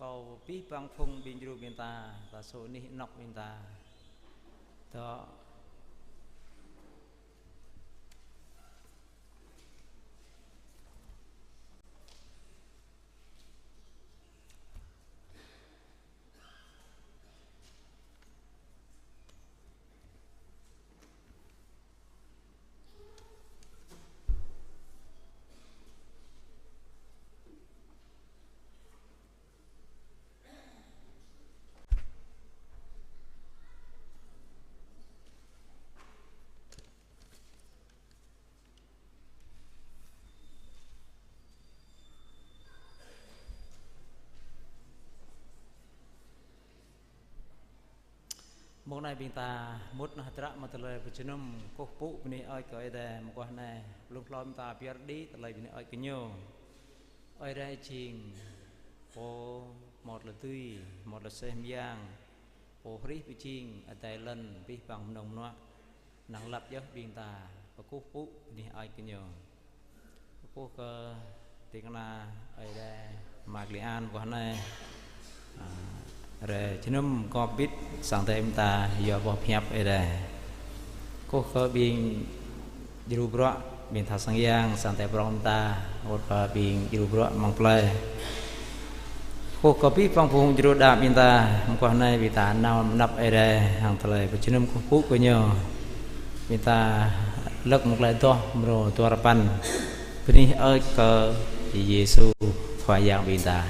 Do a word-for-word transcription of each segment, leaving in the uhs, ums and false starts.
Kâo abih bang phung ƀing djru ƀing ta, ta sô anih anŏk ƀing ta. Dŏ. Mông anai ƀing ta mŭt nao hơdră mơ̆ng tơlơi pơjơnum kơkuh pơpŭ bơni hơơč kơ Ơi Adai mơguah anai. Blung hlâo ƀing ta pơyơr đĭ tơlơi bơni hơơč kơ Ñu. Ơi Adai jing Pô hmâo tơlơi dưi, hmâo tơlơi seh mơyang, Pô hrih pơjing adai lŏn abih bang mơnơ̆ng mơnuă. Năng lăp yơh ƀing ta kơkuh pơpŭ bơni hơơč kơ Ñu. Kơkuh kơ ding kơna Ơi Adai Mă Kli An mơguah anai. A, rai jơnum kơ bit sang tơlơi ƀing ta yua boh pơhiăp Ơi Adai. Kơkuh kơ ƀing djru bruă ƀing tha sang yang, sang tơlơi prong ƀing ta, kơkuh kơ ƀing djru bruă amăng plơi. Kơkuh kơ abih bang phung djru đaŏ ƀing ta, mơguah anai ƀing ta nao mơnăp Ơi Adai hăng tơlơi pơjơnum kơkuh pơpŭ kơ Ñu. Ƀing ta lăk mơ̆ng tơlơi adoh mrô dua rơpăn. Bơni hơơč kơ Yêsu Khua Yang ƀing ta.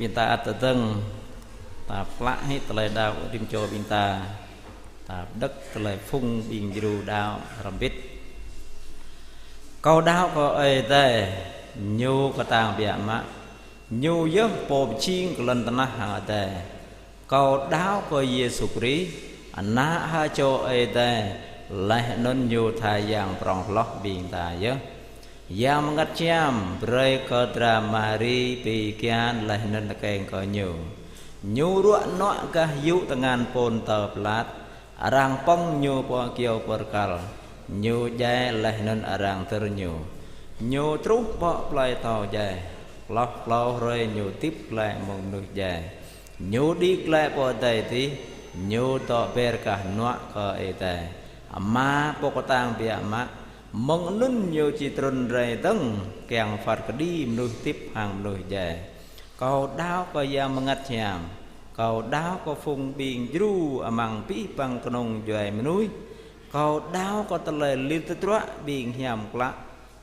Ƀing ta ăt tơdơ̆ng, ta plă hĭ tơlơi đaŏ rĭm čô ƀing ta, ta pơđŏk tơlơi phung ƀing djru đaŏ hrŏm hơbĭt. Kâo đaŏ kơ Ơi Adai, Ñu kơtang biă mă, Ñu yơh Pô pơjing kơ lŏn tơnah hăng adai. Kâo đaŏ kơ Yêsu Krist, Ană ha čô Ơi Adai, laih anŭn Ñu tha Yang prŏng hloh ƀing ta yơh. Yang Bơngăt Hiam brơi kơ dra Mari pi kian laih anŭn tơkeng kơ Ñu. Ñu ruă nuă gah yŭ tơngan Pôntơ Pilat, arăng pŏng Ñu pơ kyâo bơrkal. Ñu djai laih anŭn arăng dơr Ñu. Ñu truh pơ plơi thâo djai. Hloh klâo hrơi Ñu hơdip glaĭ mơ̆ng mơnuih djai. Ñu đĭ glaĭ pơ adai adih, Ñu dŏ ber kah hnuă kơ Ơi Adai Ama Pô kơtang biă mă, mơ̆ng anŭn Ñu či trŭn rai dơ̆ng, kiăng phat kơđi mơnuih hơdip hăng mơnuih djai. Kâo đaŏ kơ Yang Bơngăt Hiam, kâo đaŏ kơ phung ƀing djru amăng abih bang kơnung djuai mơnuih, kâo đaŏ kơ tơlơi lir tơdruă ƀing hiam klă,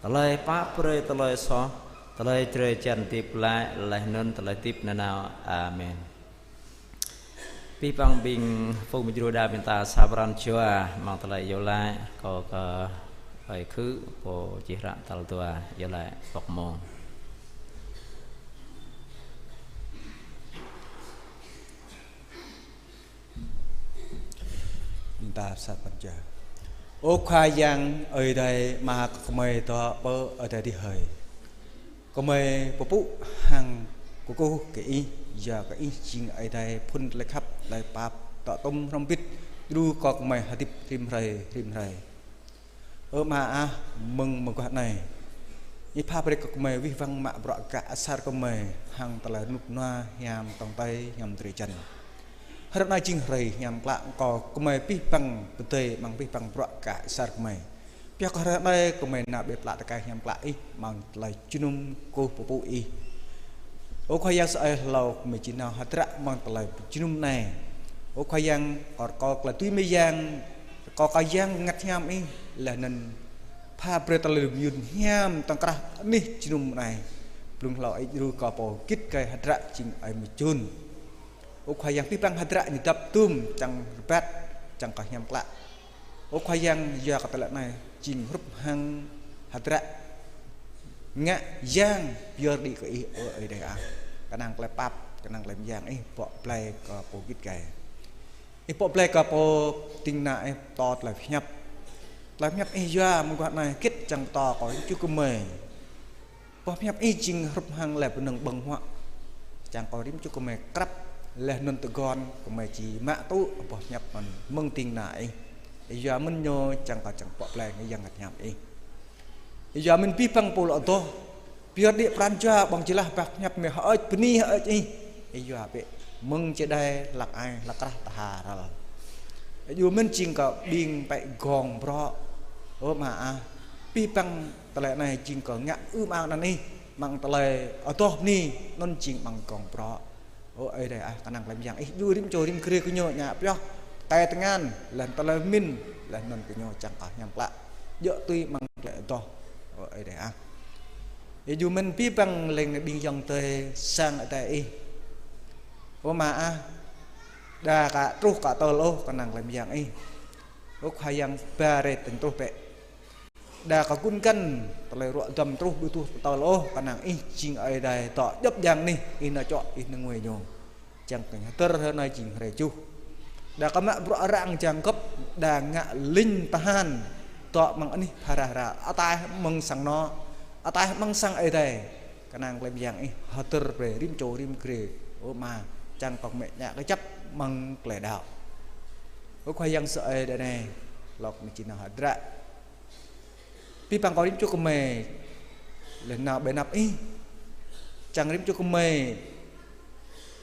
tơlơi pap brơi tơlơi soh, tơlơi drơi jan hơdip glaĭ, laih anŭn tơlơi hơdip nanao. Amen. Abih bang ƀing phung djru đaŏ ƀing ta sa pran jua amăng tơlơi iâu laĭ, kâo kơ ơi khư pô čih hră tal dua iâu laĭ pŏk mông. Ƀing ta sa pran jua. Ơ Khua Yang, Ơi Adai Ama kơ gơmơi dŏ pơ adai adih hơi. Gơmơi pơpŭ hăng kơkuh kơ Ih, yua kơ Ih jing Ơi Adai phŭn tơlơi khăp, tơlơi pap, dŏ tŭm hrŏm hơbĭt, djru kơ gơmơi hơdip rĭm hrơi, rĭm hrơi. Ơ Ama ah, mơ̆ng mơguah anai, Ih pha brơi kơ gơmơi wih wăng mă bruă gah asar gơmơi hăng tơlơi rơnŭk rơnua hiam tong tơi, hiam drơi jan. Hrơi anai jing hrơi hiam klă kơ gơmơi abih bang pơdơi amăng abih bang bruă gah asar gơmơi. Pioh kơ hrơi anai gơmơi nao bĕ plă tơkai hiam klă Ih amăng tơlơi jơnum kơkuh pơpŭ Ih. Ơ Khua Yang, sa ai hlâo gơmơi či nao hơdră amăng tơlơi jơnum anai. Ơ Khua Yang, kâo rơkâo tơlơi dưi mơyang, rơkâo kơ Yang Bơngăt Hiam Ih, laih anŭn pha brơi tơlơi mơyun hiam tŏng krah anih jơnum anai. Blung hlâo Ih djru kơ pô git gai hơdră jing Ơi Mơčun. Ơ Khua Yang, abih bang hơdră ñu dăp dum čang rơbat, čang kơ hiam klă. Ơ Khua Yang, yua kơ tơlơi anai jing hrup hăng hơdră ngă yang pơyơr đĭ kơ Ih, ơ Ơi Adai ah. Kơnang tơlơi pap, kơnang tơlơi mơyang Ih bŏ blai kơ pô git gai. Ih bŏ blai kơ pô ding kơna Ih pơtô tơlơi pơhiăp. Tơlơi pơhiăp Ih yua mơguah anai git čang pơtô kơ rĭm čô gơmơi. Boh pơhiăp Ih jing hrup hăng lĕ bơnơ̆ng ƀơ̆ng huă. Čang kơ rĭm čô gơmơi krăp laih anŭn tơguan gơmơi či mă tŭ boh pơhiăp anŭn mơ̆ng ding kơna Ih. Ih yua mơ̆n ñu čang kơ čang bŏ blai ngă Yang Bơngăt Hiam Ih. Ih yua mơ̆n abih bang pô lŏ adoh, pơyơr đĭ pran jua ƀơ̆ng jơlah boh pơhiăp mơ̆ hơơč bơni hơơč Ih. Ih yua bĕ mơ̆ng čơđai hlăk ai hlăk krah tơha răl. Ih yua mơ̆n jing kơ ƀing pĕ gong brŏ. Ơ Ama ah, abih bang tơlơi anai jing kơ ngă ư-ang anăn Ih, amăng tơlơi adoh bơni anŭn jing amăng gong brŏ. Ơ Ơi Adai ah, kơnang tơlơi mơyang Ih djru rĭm čô rĭm grê gơñu ngă pioh tơkai tơngan, laih anŭn tơlơi pơmĭn, laih anŭn gơñu čang kơ hiam klă. Djơ̆ tui amăng tơlơi adoh. Ơ Ơi Adai ah. Ih djru mơ̆n abih bang leng ƀing ayŏng adơi sang adai Ih. Ơ Ama ah, đa kơ truh kơ tơl ôh, kơnang tơlơi mơyang Ih. Ơ Khua Yang, ba rai tơ̆ng truh bĕ. Đa kơ gun găn tơlơi ruă duăm truh ƀu truh tơl ôh, kơnang Ih jing Ơi Adai dŏ djŏp djang anih, Ih nao čuă, Ih nao ngui ñu. Čang kơ hơdơr hrơi anai jing hrơi tơjuh. Đa kơ mă bruă arăng jang gŏp, đa ngă ling tơhan dŏ amăng anih phara hra, ataih amăng sang anŏ, ataih amăng sang Ơi Adai. Kơnang tơlơi mơyang Ih hơdơr brơi rĭm čô rĭm grê. Ơ Ama, čang kơ gơmơi ngă kơjăp amăng tơlơi đaŏ. Ơ Khua Yang, sa ai đa anai, hlâo gơmơi či nao hơdră. Abih bang kơ rĭm čô gơmơi laih nao ƀơi anăp Ih. Čang rĭm čô gơmơi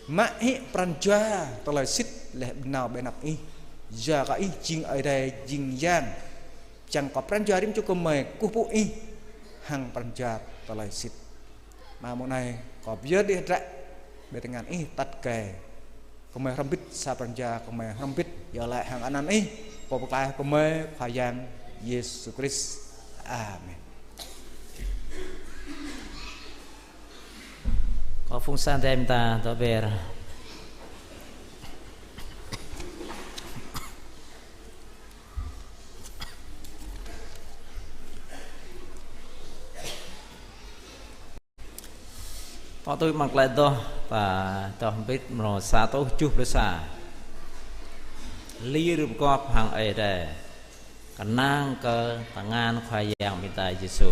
mă hĭ pran jua tơlơi sĭt laih nao ƀơi anăp Ih. Yua kơ Ih jing Ơi Adai jing Yang. Čang kơ pran jua rĭm čô gơmơi kơkuh pơpŭ Ih hăng pran jua tơlơi sĭt. Mơ̆ng mông anai kâo pơyơr đĭ hơdră ƀơi tơngan Ih, tăt kơ gơmơi hrŏm hơbĭt sa pran jua, gơmơi hrŏm hơbĭt iâu laĭ hăng anăn Ih, Pô pơklaih gơmơi, Khua Yang Yêsu Krist. Amen. Pơ phung sang đeh ƀing ta dŏ ber. Pơ tui mơ̆ng tơlơi adoh, ta adoh hơbĭt mrô sa rơtuh tơjuh pluh sa. Lir pơgop hăng Ơi Adai, kơnang kơ tơngan Khua Yang ƀing ta Yêsu.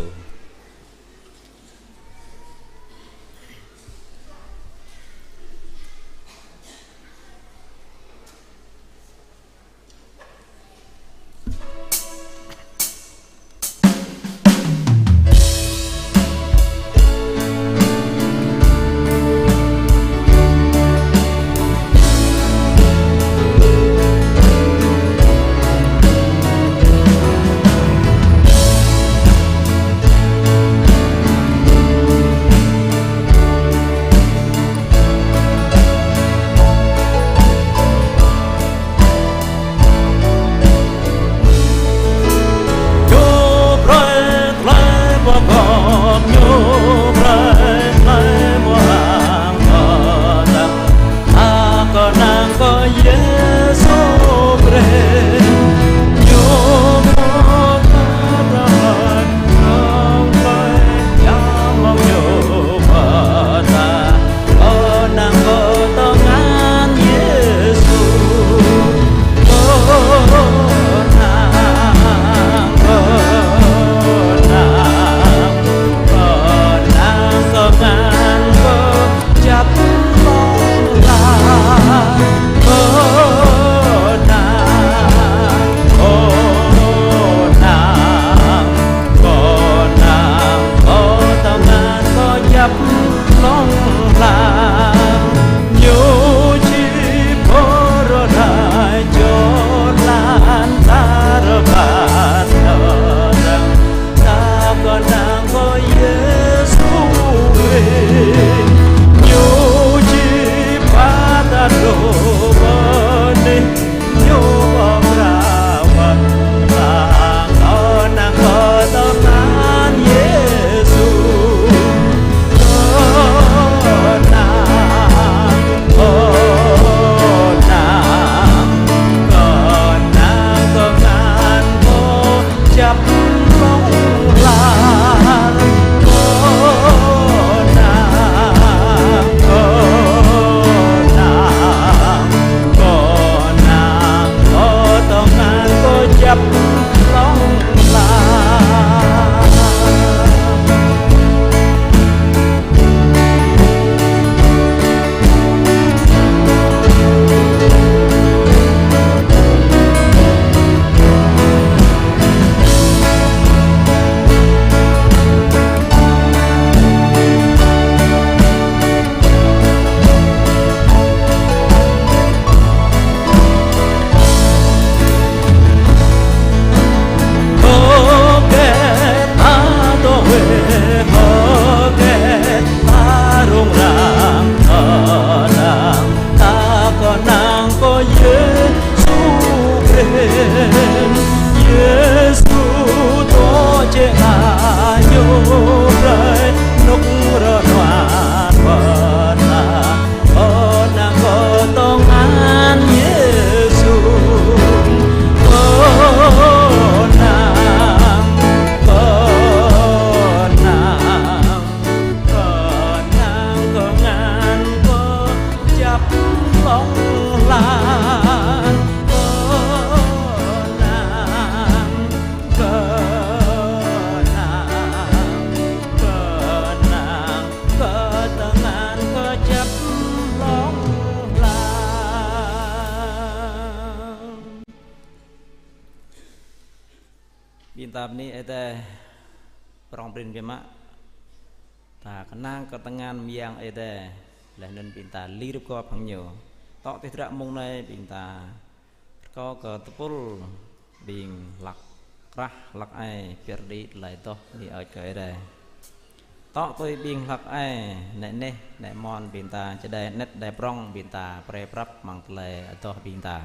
Ƀing ta bơni Ơi Adai prong prin biă mă. Ta kơnang kơ tơngan mơyang Ơi Adai, laih anŭn ƀing ta lir pơgop hăng Ñu. Tŏ tih dră mông anai ƀing ta rơkâo kơ tơpul ƀing hlăk krah hlăk ai pơyơr đĭ tơlơi adoh bơni hơơč kơ Ơi Adai. Tŏ tui ƀing hlăk ai, nĕ neh, nĕ mon ƀing ta, čơđai anet đai prong ƀing ta, brơi prăp mơ̆ng tơlơi adoh ƀing ta.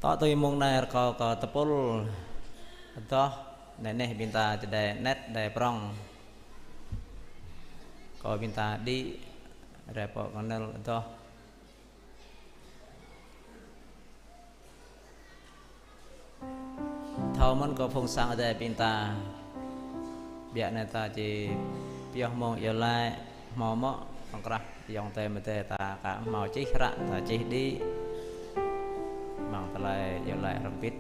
Ơ, tui mông anai rơkâo kơ tơpul adoh, anai neh ƀing ta čơđai anet, čơđai prŏng. Kơ ƀing ta đĭ rai pơ kơnăl adoh. Thâo mơ̆n kơ phung sang adai ƀing ta. Biă anai ta či pioh mông iâu laĭ hmâo mơ̆, pơ̆ng krah ayŏng adơi mơdơi ta aka hmâo čih hră, ta čih đĭ amăng tơlơi iâu laĭ hrŏm hơbĭt.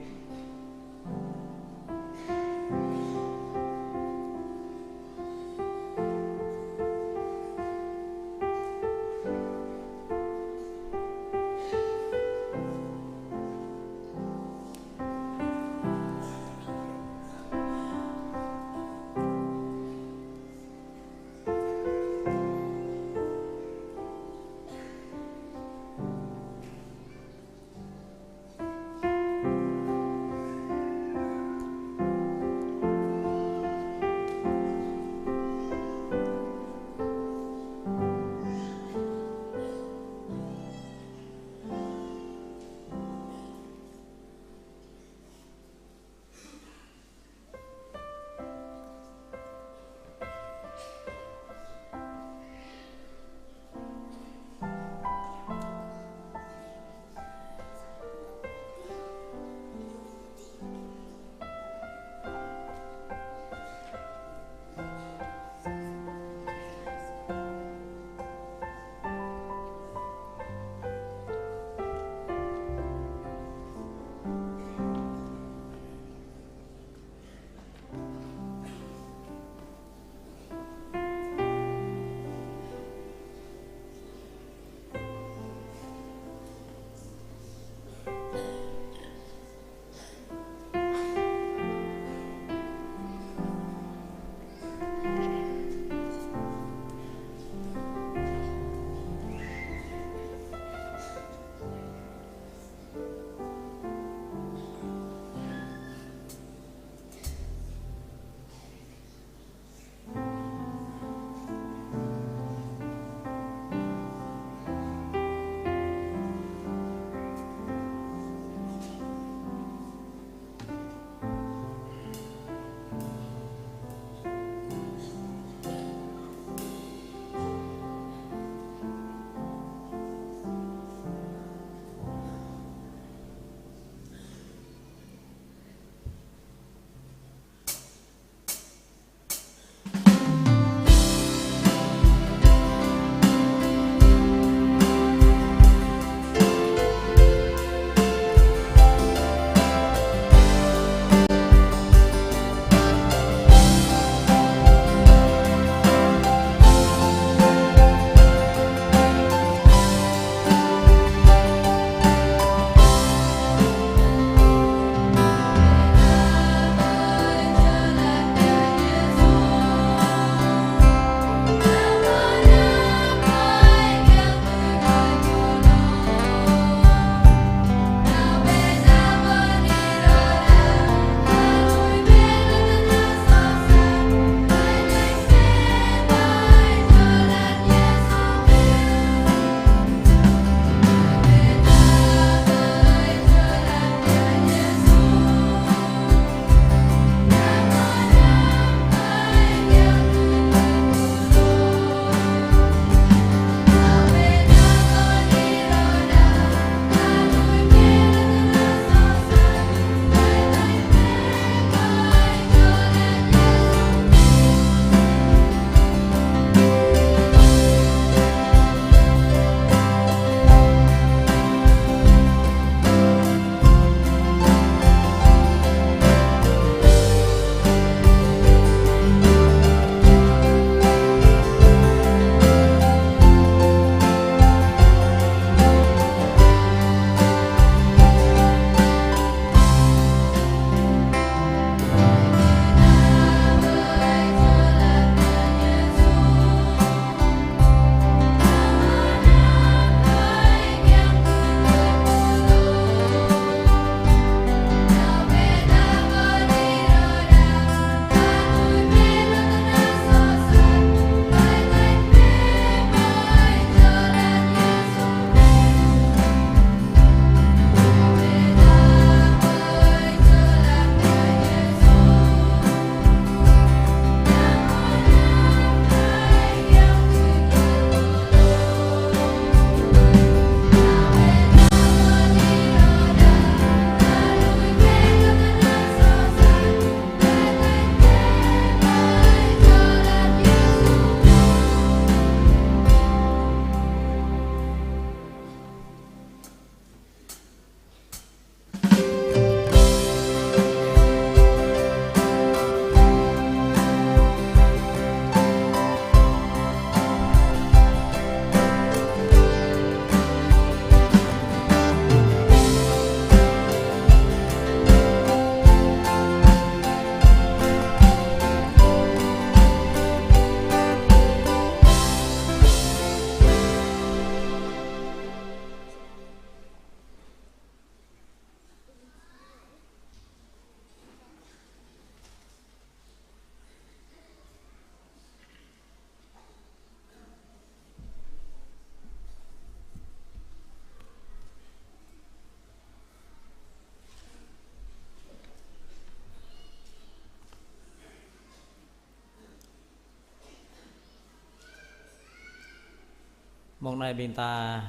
Mông anai ƀing ta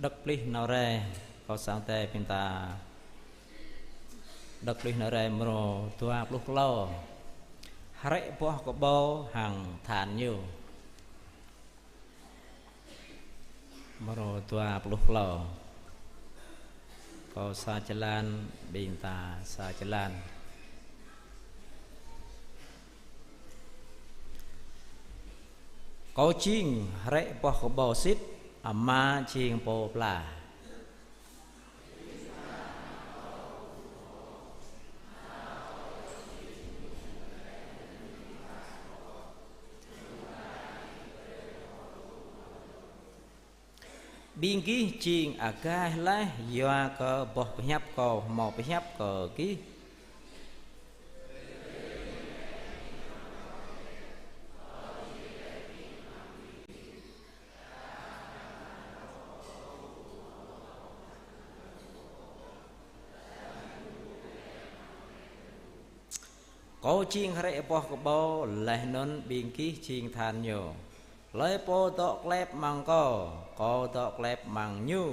đŏk plih nao rai, kâo sang tê ƀing ta đŏk plih nao rai mrô dua pluh klâo. Hrĕ boh kơƀâo hăng than ñu. Mrô dua pluh klâo. Kâo sa jơlan, ƀing ta sa jơlan. Kâo jing hrĕ boh kơƀâo sĭt, Ama jing pô pla. Ƀing gih jing agaih laih yua kơ boh pơhiăp kâo hmâo pơhiăp kơ gih. Kâo jing hrĕ boh kơƀâo, laih anŭn ƀing gih jing than ñu. Hlơi pô dŏ klep amăng kâo, kâo dŏ klep amăng ñu,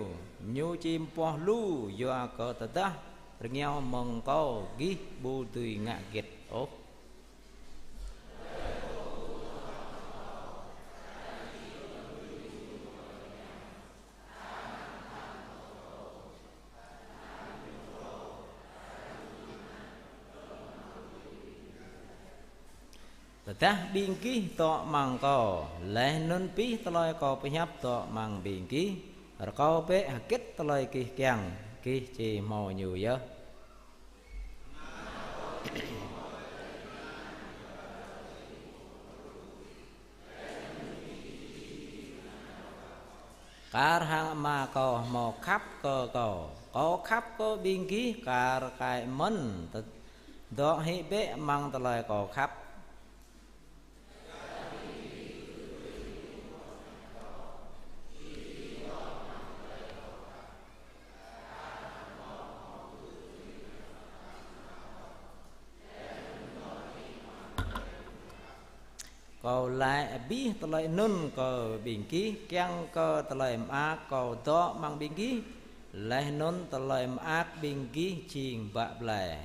ñu či mơboh lu, yua kơ tơdah rơngiao mơ̆ng kâo gih ƀu dưi ngă hơget ôh. Tơdah ƀing gih dŏ amăng kâo, laih anŭn abih tơlơi kâo pơhiăp dŏ amăng ƀing gih, rơkâo bĕ hơget tơlơi gih kiăng, gih či hmâo ñu yơh. Kar hăng Ama kâo hmâo khăp kơ kâo, kâo khăp kơ ƀing gih kar kaĭ mơ̆n, tơ-, dŏ hĭ bĕ amăng tơlơi kâo khăp. Kâo laĭ abih tơlơi anŭn kơ ƀing gih, kiăng kơ tơlơi mơak kâo dŏ amăng ƀing gih, laih anŭn tơlơi mơak ƀing gih jing bă blai.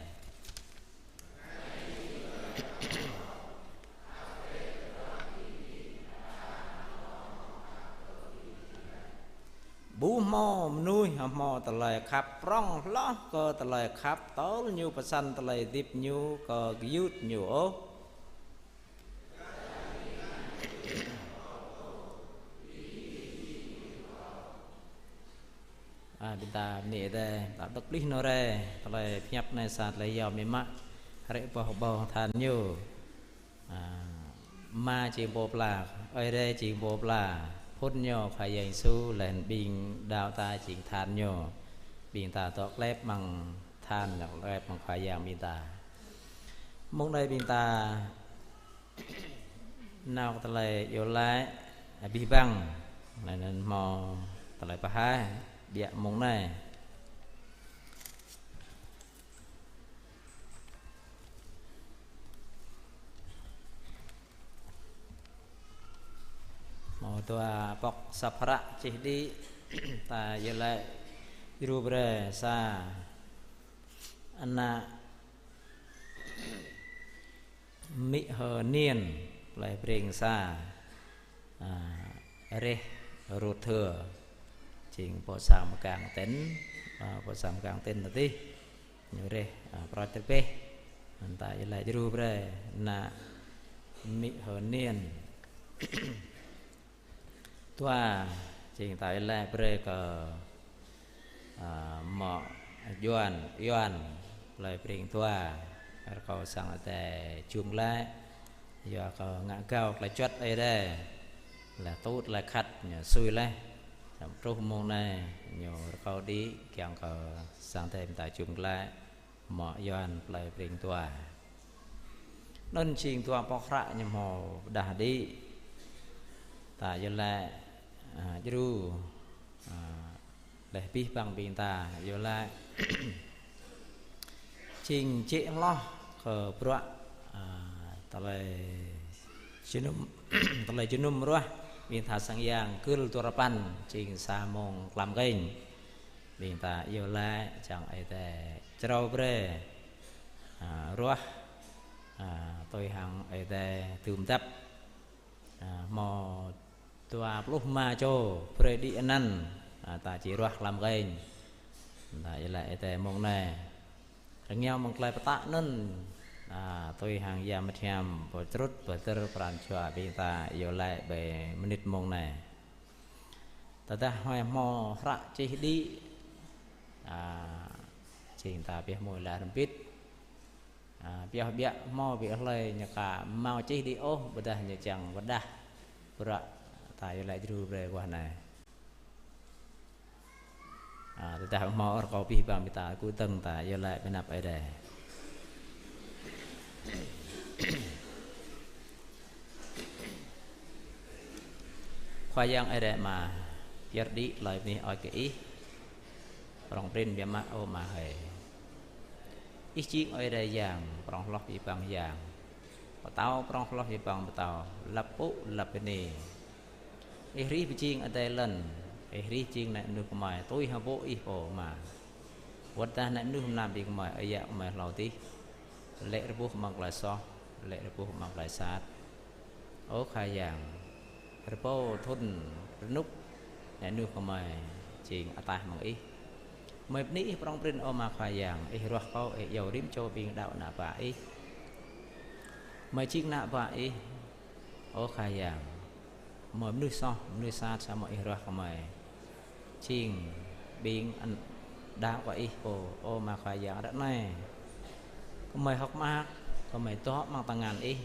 Ƀu hmâo mơnuih hmâo tơlơi khăp prŏng hloh kơ tơlơi khăp tơl ñu pơsăn tơlơi hơdip ñu kơ gơyut ñu ôh. A, ƀing ta bơni Ơi Adai, ta đŏk plih nao rai, tơlơi pơhiăp anai sa tơlơi yom biă mă, hrĕ boh kơƀâo than ñu. A, Ama jing pô pla, Ơi Adai jing pô pla, phŭn ñu Khua Yang Yêsu, laih anŭn ƀing đaŏ ta jing than ñu, ƀing ta dŏ klep amăng than, dŏ klep amăng Khua Yang ƀing ta. Mông anai ƀing ta nao kơ tơlơi iâu laĭ abih bang, laih anŭn hmâo tơlơi pơhaih biă mông anai. Hmâo dua pŏk săp hră čih đĭ, ta iâu laĭ djru brơi. Sa, ană Amĭ H'Niên, plơi Breng Sa, a, Rêh Rut Thưa, jing pô sang mơkang tỉnh, a, pô sang mơkang tỉnh adih, ñu rêh, a, prăt rơbeh, anŭn ta iâu laĭ djru brơi, ană Amĭ H'Niên. Dua, jing ta iâu laĭ brơi kơ, a, mŏ Yuan, Yuan, plơi Breng Dua, rơkâo sang Ơi Adai jum glaĭ, yua kơ ngă gao tơlơi juăt Ơi Adai, laih tŭ tơlơi khăt ñu sui laih, samơ̆ truh mông anai ñu rơkâo đĭ kiăng kơ sang Ơi Adai ƀing ta jum glaĭ. Mŏ Yuan plơi Breng Dua. Anŭn jing dua pŏk hră ñu hmâo pơdah đĭ. Ta iâu laĭ, a, djru, a, laih abih bang ƀing ta iâu laĭ. Jing jĕ hloh kơ bruă, a, tơlơi jơnum, tơlơi jơnum ruah Ƀing tha sang yang gưl dua rơpăn, jing sa mông klăm kênh. Ƀing ta iâu laĭ čang Ơi Adai črâo brơi, a, ruah, a, tui hăng Ơi Adai dưm dăp, a, hmâo dua pluh rơma čô brơi đĭ anăn, a, ta či ruah klăm kênh. Ta iâu laĭ Ơi Adai mông anai. Rơngiao mơ̆ng tơlơi pơtă anŭn, a, tui hăng Yang Bơngăt Hiam pơčrŭt pơdơr pran jua ƀing ta iâu laĭ ƀơi mơnit mông anai. Tơdah hmâo hră čih đĭ, a, jing ta pioh mui laĭ hrŏm bit. A, pioh biă hmâo ƀiă hlơi ñu ka hmâo čih đĭ ôh, ƀôdah ñu čang pơdah bruă ta iâu laĭ djru brơi guah anai. A, tơdah hmâo rơkâo abih bang ƀing ta kơdơ̆ng ta iâu laĭ ƀơi anăp Ơi Adai. Khua Yang Ơi Adai Ama, pơyơr đĭ tơlơi bơni hơơč kơ Ih, prŏng prin biă mă ơ Ama hơi. Ih jing Ơi Adai Yang, prŏng hloh abih bang yang, pơtao prŏng hloh abih bang pơtao, lăp pŭ lăp bơni. Ih rih pơjing adai lŏn, Ih rih jing nai mơnuih kơmơi, tui hăng pô Ih pô Ama. Wơ̆t tơdah nai mơnuih mơnam ƀing kơmơi, ơi yă kơmơi hlâo dih, lê̆ rơbuh amăng tơlơi soh, lê̆ rơbuh amăng tơlơi sat. Ơ Khua Yang, rơbâo thŭn rơnŭk nai mơnuih kơmơi jing ataih mơ̆ng Ih. Kơmơi bơni Ih prŏng prin ơ Ama Khua Yang, Ih ruah kâo, Ih iâu rĭm čô ƀing đaŏ ană bă Ih. Kơmơi jing ană bă Ih, ơ Khua Yang. Kơmơi mơnuih soh, mơnuih sat samơ̆ Ih ruah kơmơi jing ƀing an-, đaŏ kơ Ih pô, ơ Ama Khua Yang, ră anai. Kơmơi hơ̆k mơak, kơmơi dŏ amăng tơngan Ih.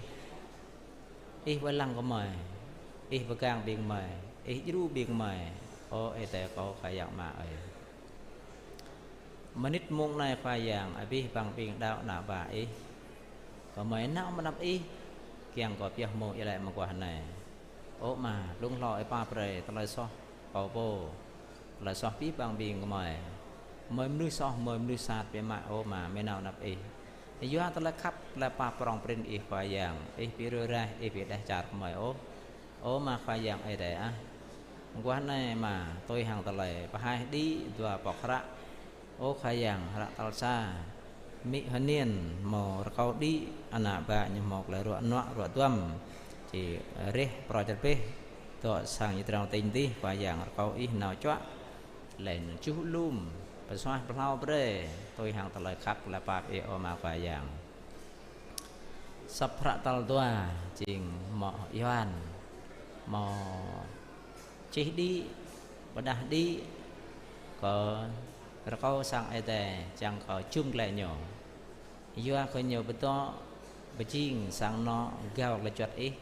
Ih wai lăng kơmơi, Ih pơgang ƀing kơmơi, Ih djru ƀing kơmơi, ơ Ơi Adai kâo Khua Yang Ama ơi. Mơnit mông anai Khua Yang, abih bang ƀing đaŏ ană bă Ih, kơmơi nao mơnăp Ih, kiăng kơ pioh mông iâu laĭ mơguah anai. Ơ Ama, blung hlâo Ih pap brơi tơlơi soh kâo pô, tơlơi soh abih bang ƀing kơmơi. Kơmơi mơnuih soh, kơmơi mơnuih sat biă mă, ơ Ama, kơmơi nao mơnăp Ih. Yua tơlơi khăp, tơlơi pap prŏng prin Ih Khua Yang, Ih ƀu rơi raih, Ih ƀu đeh čar kơmơi ôh. Ơ Ama Khua Yang Ơi Adai ah. Mơguah anai Ama, tui hăng tơlơi pơhaih đĭ dua pŏk hră. Ơ Khua Yang, hră tal sa, amĭ hơniên hmâo rơkâo đĭ ană bă ñu hmâo tơlơi ruă nuă ruă duăm, či reh prŏ čơrpeh, dŏ sang ñu tơdrong tĭng dih, Khua Yang rơkâo Ih nao čuă, laih anŭn čuh alum, pơsuaih pơhlao brơi, tui hăng tơlơi khăp tơlơi pap Ih ơ Ama Khua Yang. Sŏp hră tal dua, jing mơ̆ Yôhan, mơ̆ čih đĭ, pơdah đĭ, kơ rơkâo sang Ơi Adai, čang kơ jum glaĭ ñu. Yua kơ ñu pơdŏ pơjing sang anŏ gao tơlơi juăt Ih.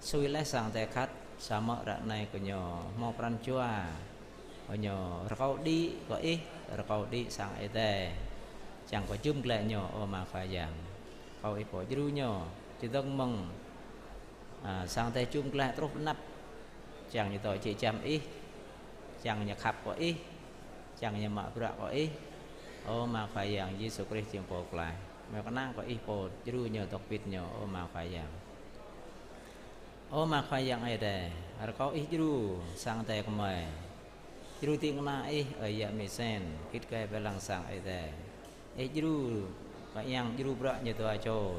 Sui laih sang Ơi Adai khăt, samơ̆ ră anai kơ ñu hmâo pran jua, kơ ñu rơkâo đĭ kơ Ih, rơkâo đĭ sang Ơi Adai. Čang kơ jum glaĭ ñu, ơ Ama Khua Yang. Kâo Ih pô djru ñu, či dơ̆ng mơ̆ng, a, sang Ơi Adai jum glaĭ truh pơ anăp, čang ñu dŏ jĕ jăm Ih, čang ñu khăp kơ Ih, čang ñu mă bruă kơ Ih. Ơ Ama Khua Yang, Yêsu Krist jing Pô Pơklaih. Kơmơi kơnang kơ Ih pô djru ñu, dŏ pĭt ñu, ơ Ama Khua Yang. Ơ Ama Khua Yang Ơi Adai, rơkâo Ih djru sang Ơi Adai kơmơi. Djru ding kơna Ih, ơi yă amĭ Sen, git gai ƀơi lăng sang Ơi Adai. Ih djru, kơ yang djru bruă ñu dua čô.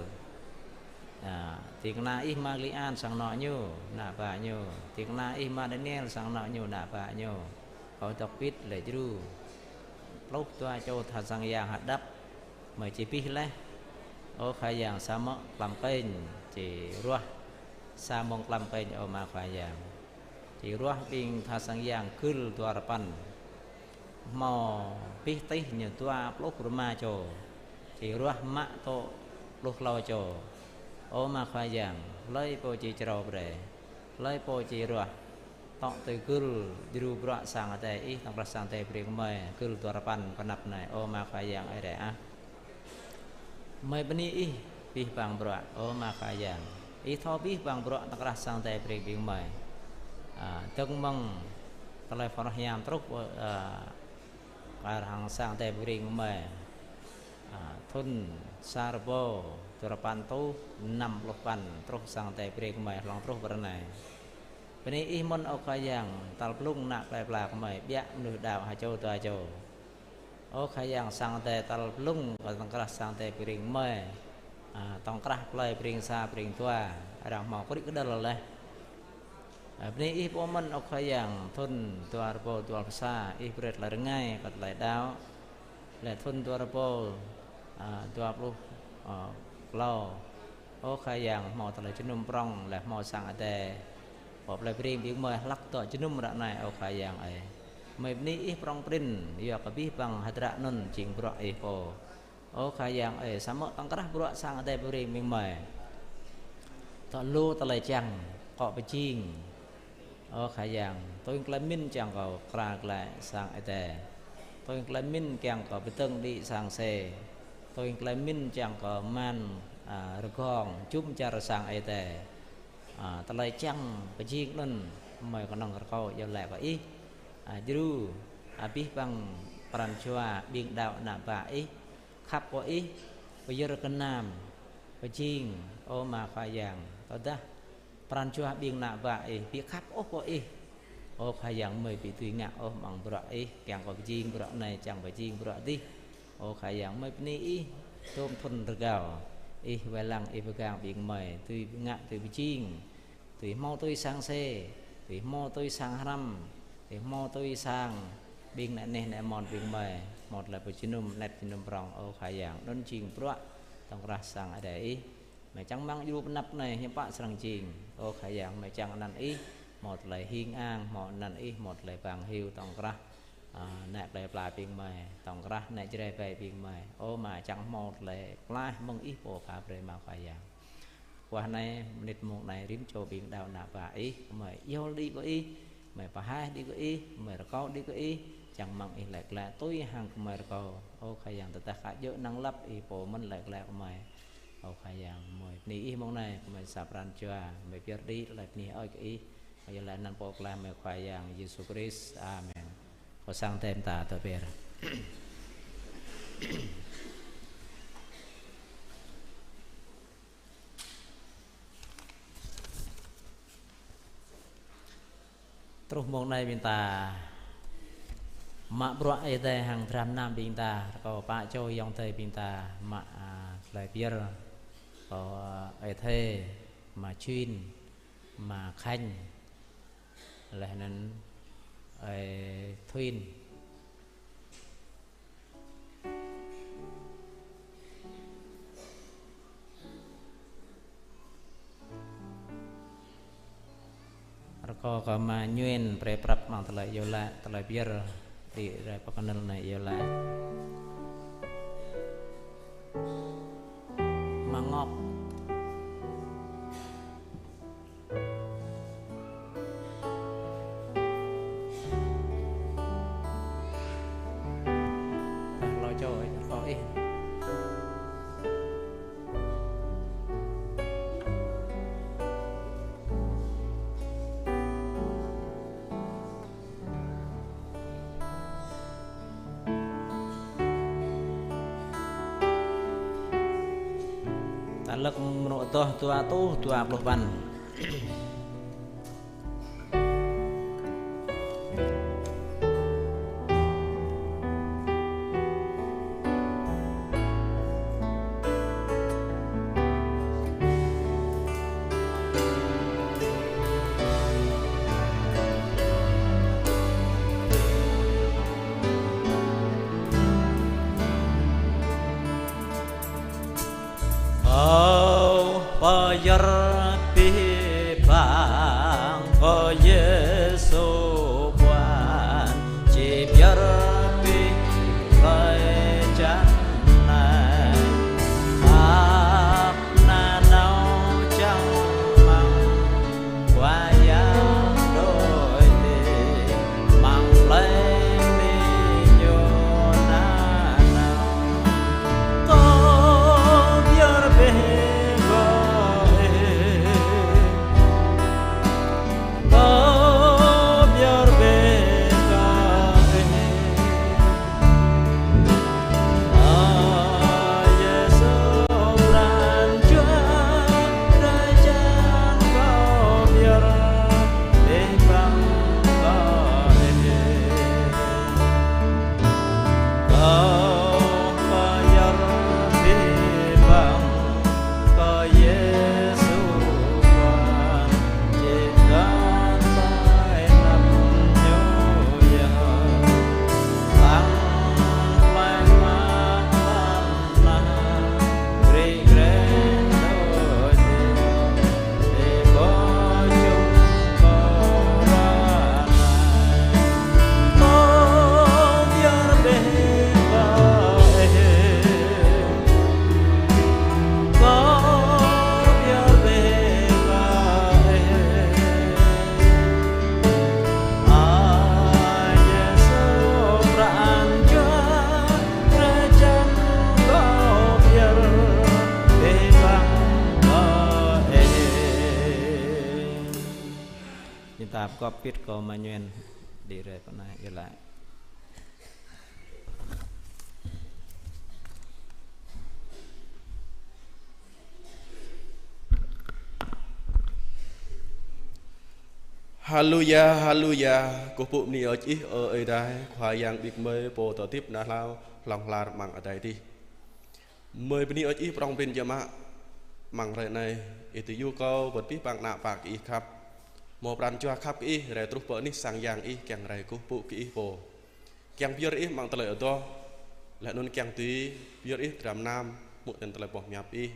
A, ding kơna Ih Ama Gli An sang anŏ ñu, ană bă ñu. Ding kơna Ih Ama Daniel sang anŏ ñu, ană bă ñu. Kâo dŏ pĭt lĕ djru. Pluh dua čô tha sang yang hơđăp. Kơmơi či abih laih. Ơ Khua Yang, samơ̆ klăm kênh, či ruah sa mông klăm kênh, ơ Ama Khua Yang. Či ruah ƀing tha sang yang gưl dua rơpăn. Hmâo abih tih ñu dua pluh rơma čô. Či ruah mă tŏ pluh klâo čô. Ơ Ama Khua Yang, hlơi pô či črâo brơi, hlơi pô či ruah. Tŏ tui gưl djru bruă sang Ơi Adai Ih, tŏng krah sang Ơi Adai brơi kơmơi, gưl dua rơpăn pơ anăp anai, ơ Ama Khua Yang Ơi Adai ah. Kơmơi bơni Ih, abih bang bruă, ơ Ama Khua Yang. Ih thâo abih bang bruă tŏng krah sang Ơi Adai brơi ƀing kơmơi. A, dơ̆ng mơ̆ng tơlơi phrâo hiam truh, a, kar hăng sang Ơi Adai brơi kơmơi. A, thŭn sa rơbâo dua rơpăn rơtuh năm pluh păn truh sang Ơi Adai brơi kơmơi hlŏng truh pơ ră anai. Bơni Ih mơ̆n, ơ Khua Yang, tal blung ană plơi pla gơmơi, ƀiă mơnuih đaŏ ha čô dua čô. Ơ Khua Yang, sang Adai tal blung, kơ tŏng krah sang Adai pơring gơmơi. A, tŏng krah plơi pơring sa pơring dua, arăng hmâo kơrĭ kơđăl laih. A, bơni Ih pô mơ̆n, ơ Khua Yang, thŭn dua rơbâo dua pluh sa, Ih brơi tơlơi rơngai kơ tơlơi đaŏ. Lĕ thŭn dua rơbâo, a, dua pluh, a, klâo. Ơ Khua Yang, hmâo tơlơi jơnum prŏng, lĕ hmâo sang Adai pơ plơi pơring ƀing gơmơi hlăk dŏ jơnum ră anai, ơ Khua Yang ơi. Gơmơi bơni Ih prŏng prin, yua kơ abih bang hơdră anŭn jing bruă Ih pô. Ơ Khua Yang ơi, samơ̆ tŏng krah bruă sang Adai pơring ƀing gơmơi. Dŏ lu tơlơi čang, akŏ pơjing. Ơ Khua Yang, tui tơlơi mĭn čang kơ pơkra glaĭ sang Adai. Tui tơlơi mĭn čang kơ pơdơ̆ng đĭ sang se. Tui tơlơi mĭn čang kơ man, a, rơgong, jum čar sang Adai. A, tơlơi čang pơjing anŭn, gơmơi kơnơ̆ng rơkâo iâu laĭ kơ Ih. A, djru, abih bang pran jua ƀing đaŏ ană bă Ih, khăp kơ Ih, pơyơr gơnam, pơjing, ơ Ama Khua Yang, tơdah pran jua ƀing ană bă Ih, ƀu khăp ôh kơ Ih. Ơ Khua Yang, gơmơi ƀu dưi ngă ôh amăng bruă Ih, kiăng kơ pơjing bruă anai, čang pơjing bruă adih. Ơ Khua Yang, gơmơi bơni Ih, tơm thŭn rơgao, Ih wai lăng, Ih pơgang ƀing gơmơi, dưi ngă, dưi pơjing, dưi hmâo tui sang se, dưi hmâo tui sang hrăm, dưi hmâo tui sang ƀing ană neh ană mon ƀing gơmơi, hmâo tơlơi pơjơnum anet jơnum prŏng, ơ Khua Yang, anŭn jing bruă tŏng krah sang Adai Ih. Gơmơi čang amăng djru pơanăp anai, hiư̆m pă srăng jing, ơ Khua Yang, gơmơi čang anăn Ih, hmâo tơlơi hing ang, hmâo anăn Ih, hmâo tơlơi bang hiu tŏng krah, a, ană plơi pla ƀing gơmơi, tŏng krah ană Jrai ƀai ƀing gơmơi. Ơ Ama, čang hmâo tơlơi pơklaih mơ̆ng Ih pô pha brơi, Ama Khua Yang. Kơkuh anai, mơnit mông anai, rĭm čô ƀing đaŏ ană bă Ih, gơmơi iâu đĭ kơ Ih, gơmơi pơhaih đĭ kơ Ih, gơmơi rơkâo đĭ kơ Ih, čang amăng Ih laĭ glaĭ tui hăng gơmơi rơkâo. Ơ Khua Yang, tơdah ka djơ̆ năng lăp, Ih pô mơ̆n laĭ glaĭ kơ gơmơi. Ơ Khua Yang, gơmơi bơni Ih mông anai, gơmơi sa pran jua, gơmơi pơyơr đĭ tơlơi bơni hơơč kơ Ih, iâu laĭ anăn Pô Pơklaih gơmơi Khua Yang Yêsu Krist. Amen. Kơ sang tem ta tơ pơyơr. Truh mông anai ƀing ta mă bruă Ơi Adai hăng dram gơnam ƀing ta, rơkâo pă čô ayŏng adơi ƀing ta mă, a, tơlơi pơyơr kơ, a, Ơi Thê, Ama Jin, Ama Khanh, laih anŭn Ơi Thuin. Rơkâo kơ Ama Ñuen brơi prăp amăng tơlơi iâu laĭ, tơlơi pơyơr, đĭ rai pơ kơnăl anai iâu laĭ. Ama Ngok. Lo čô, lo ih. Ta lăk mơnŭ tŏh dua rơtuh dua pluh păn. Ơ pơyơr abih bang kơ Yêsu Khua, či pơyơr abih tơlơi čang anai. Khăp nanao čang amăng Khua Yang đôč dih, amăng plei mơnuih ñu nanao. Kâo pơyơr abih bang kơ Ih, Gop pit kơ Mañuen đi rai pơ anai yơh laĭ. Haleluya, haleluya, kơkuh pơpŭ bơni hơơč Ih, ơ Ơi Adai, Khua Yang ƀing gơmơi, Pô dŏ hơdip nanao hlŏng lar amăng adai adih. Gơmơi bơni hơơč Ih prŏng prin biă mă, amăng hrơi anai, Ih dưi yua kơ wơ̆t abih bang ană bă kơ Ih khăp. Hmâo pran jua khăp kơ Ih, rai truh pơ anih sang yang Ih, kiăng rai kơkuh pơpŭ kơ Ih pô. Kiăng pơyơr Ih amăng tơlơi adoh, laih anŭn kiăng dưi pơyơr Ih dram gơnam, hmư̆ tơlơi boh hiăp Ih.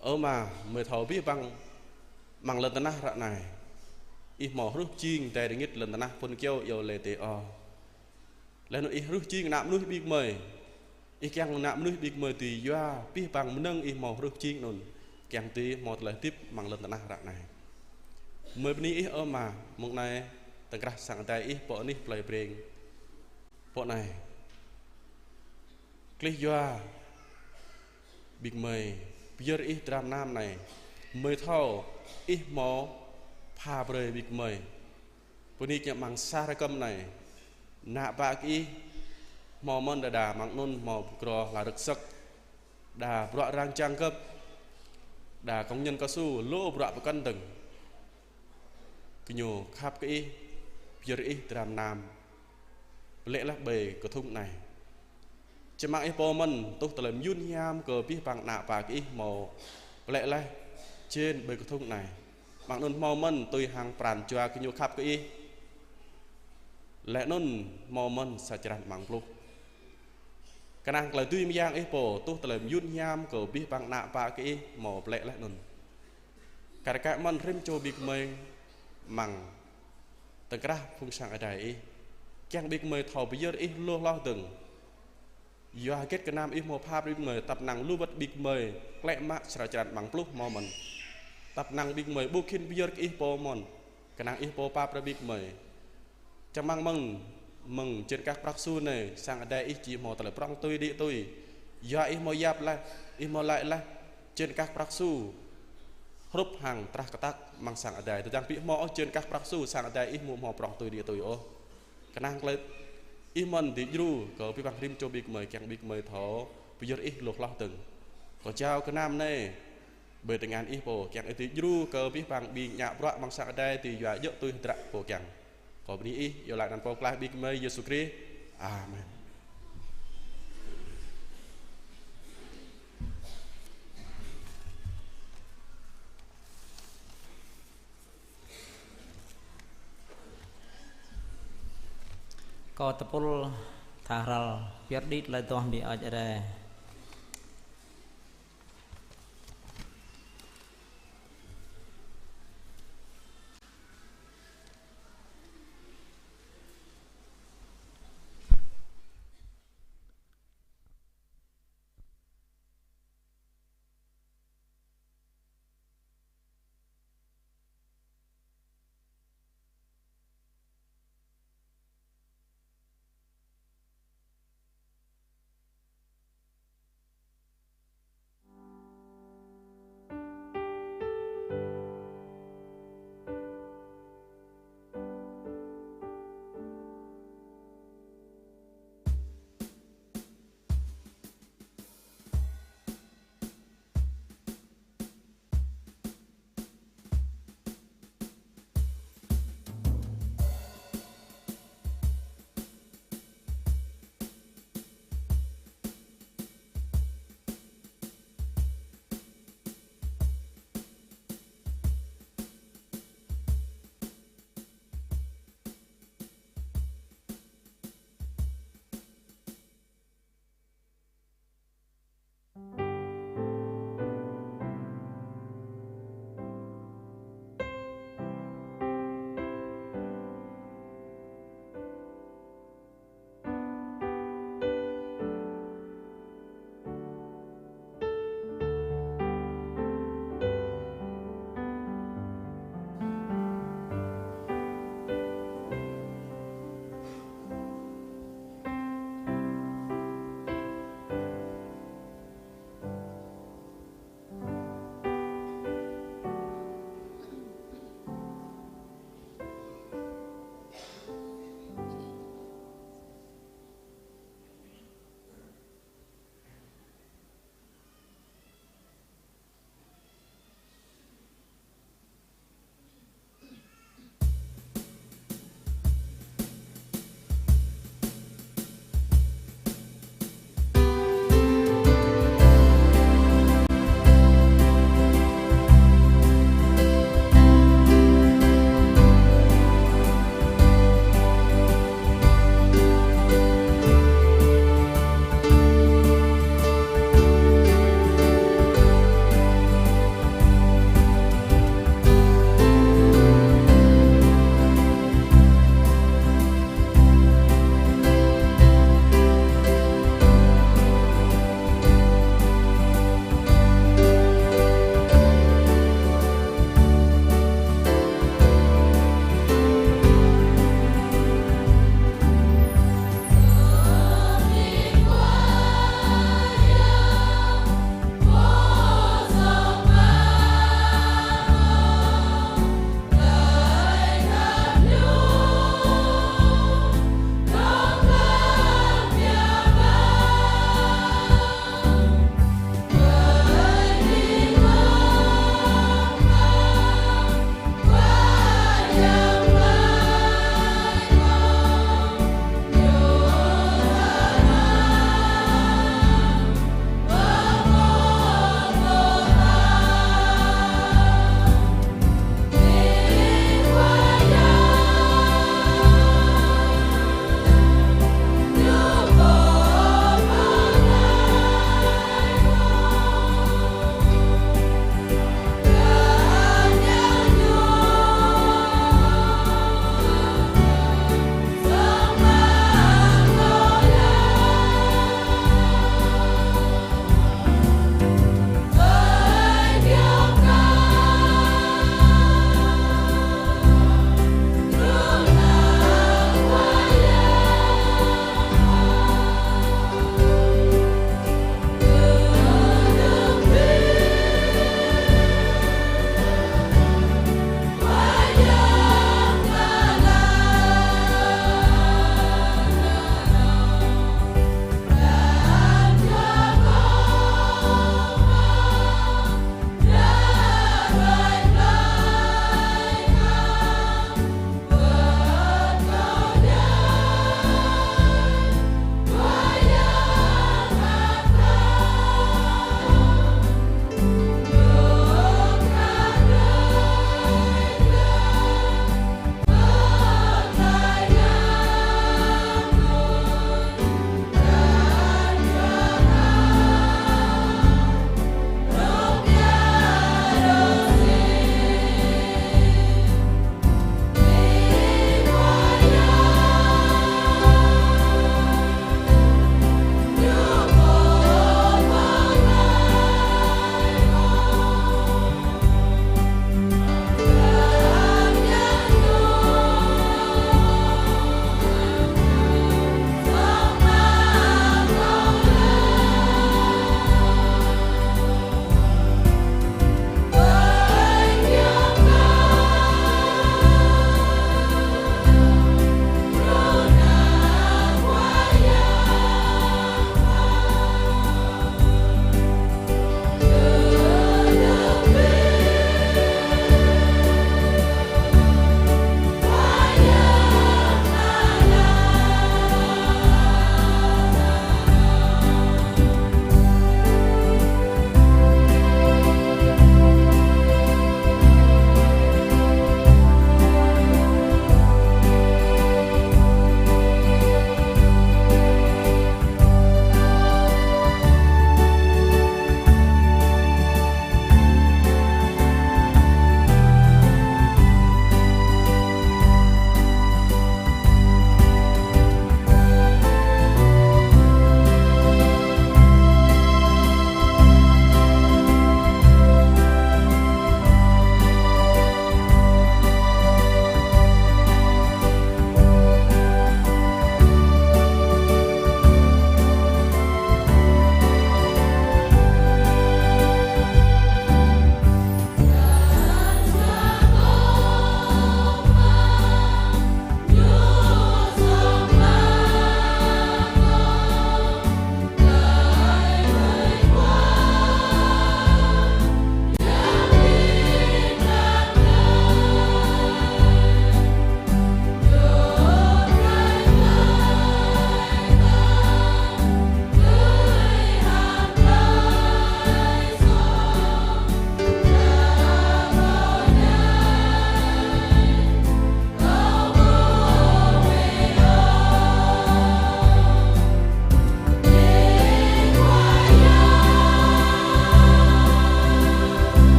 Ơ Ama, gơmơi thâo abih bang amăng lŏn tơnah ră anai, Ih hmâo hrôh jing dai rơngit lŏn tơnah phŭn kơyâo iâu laĭ tê ôh. Laih anŭn Ih hrôh jing ană mơnuih ƀing gơmơi. Ih kiăng ană mơnuih ƀing gơmơi dưi yua abih bang mơnơ̆ng Ih hmâo hrôh jing anŭn, kiăng dưi hmâo tơlơi hơdip amăng lŏn tơnah ră anai. Gơmơi bơni Ih ơ Ama, mông anai tơ̆ng krah sang adai Ih pơ anih plơi Breng. Pơ anai, klih yua ƀing gơmơi pơyơr Ih dram gơnam anai, gơmơi thâo Ih hmâo pha brơi ƀing gơmơi. Bơni kơ amăng sa rơkơm anai, ană bă kơ Ih hmâo mơ̆n đơđa amăng anŭn hmâo pơkro hla rơ̆k sơ̆k, đa bruă rang jang gơ̆p, đa kông nhân cao su, lu bruă pơkŏn dơ̆ng. Gơñu khăp kơ Ih, pơyơr Ih dram gơnam, pơlĕ laih ƀơi kơthŭng anai. Čơmang Ih pô mơ̆n tuh tơlơi mơyŭn hiam kơ abih bang ană bă kơ Ih hmâo pơlĕ laih jên ƀơi kơthŭng anai. Amăng anŭn hmâo mơ̆n tui hăng pran jua gơñu khăp kơ Ih. Laih anŭn hmâo mơ̆n sa črăn amăng pluh. Kơnang tơlơi dưi mơyang Ih pô tuh tơlơi mơyŭn hiam kơ abih bang ană bă kơ Ih hmâo pơlĕ laih anŭn. Kar kaĭ mơ̆n rĭm čô ƀing gơmơi amăng tơ̆ng krah phung sang adai Ih. Kiăng ƀing gơmơi thâo pơyơr Ih lu hloh dơ̆ng. Yua hơget gơnam Ih hmâo pha brơi ƀing gơmơi, tăp năng lu wơ̆t ƀing gơmơi klĕ mă sa črăn amăng pluh hmâo mơ̆n. Tăp năng ƀing gơmơi ƀu khĭn pơyơr kơ Ih pô mơ̆n. Kơnang Ih pô pap brơi ƀing gơmơi. Čơmang mơ̆ng, mơ̆ng čên kah prăk su anai, sang adai Ih či hmâo tơlơi prŏng tui đĭ tui. Yua Ih hmâo yap laih, Ih hmâo laĭ laih, čên kah prăk su hrup hăng trah kơtăk amăng sang adai. Tơdang ƀu hmâo ôh čên kah prăk su, sang adai Ih ƀu hmâo prŏng tui đĭ tui ôh. Kơnang tơlơi Ih mơ̆n dưi djru kơ abih bang rĭm čô ƀing gơmơi, kiăng ƀing gơmơi thâo pơyơr Ih lu hloh dơ̆ng. Kâo jao gơnam anai ƀơi tơngan Ih pô, kiăng Ih dưi djru kơ abih bang ƀing ngă bruă amăng sang adai dưi yua djơ̆ tui hơdră pô kiăng. Kâo bơni Ih, iâu laĭ anăn Pô Pơklaih ƀing gơmơi Yêsu Krist. Amen. Kâo tơpul tha hrăl pơyơr đĭ tơlơi adoh ƀơi hơơč Ơi Adai.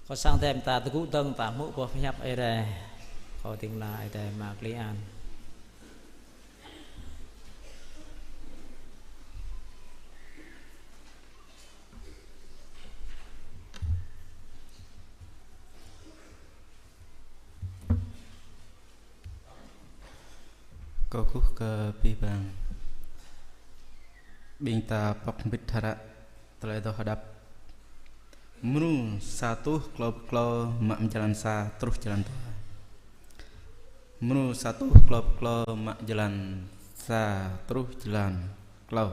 Kâo sang tơm ta tơgŭ dơ̆ng ta hmư̆ boh hiăp Ơi Adai. Kâo ding la Ơi Adai mă klĭ an. Kâo kơkuh kơ abih bang. Ƀing ta pŏk hơbĭt hră tơlơi adoh hơđăp. Mrô sa rơtuh klâo pluh klâo mă jơlan sa truh jơlan dua. Mrô sa rơtuh klâo pluh klâo mă jơlan sa truh jơlan klâo.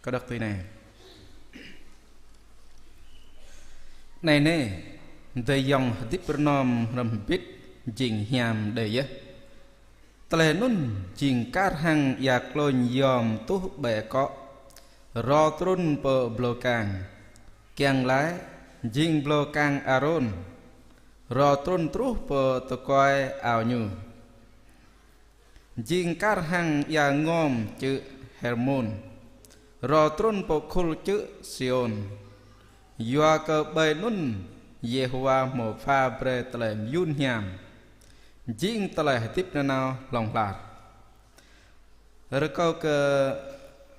Kâo đŏk tui anai. Anai nê, adơi ayŏng hơdip rơnŏm hrŏm hơbĭt jing hiam đơi yơh. Tơlơi anŭn jing kar hăng ia klôñ yom tuh ƀơi akŏ, rô trŭn pơ blâo-kang. Kiăng laĭ, jing blâo-kang Arôn, rô trŭn truh pơ tơkuai ao ñu. Jing kar hăng ia ngom čư̆ Hermôn, rô trŭn pơ khul čư̆ Siôn. Yua kơ ƀơi anŭn Yêhôwa hmâo pha brơi tơlơi mơyŭn hiam, jing tơlơi hơdip nanao hlŏng lar. Rơkâo kơ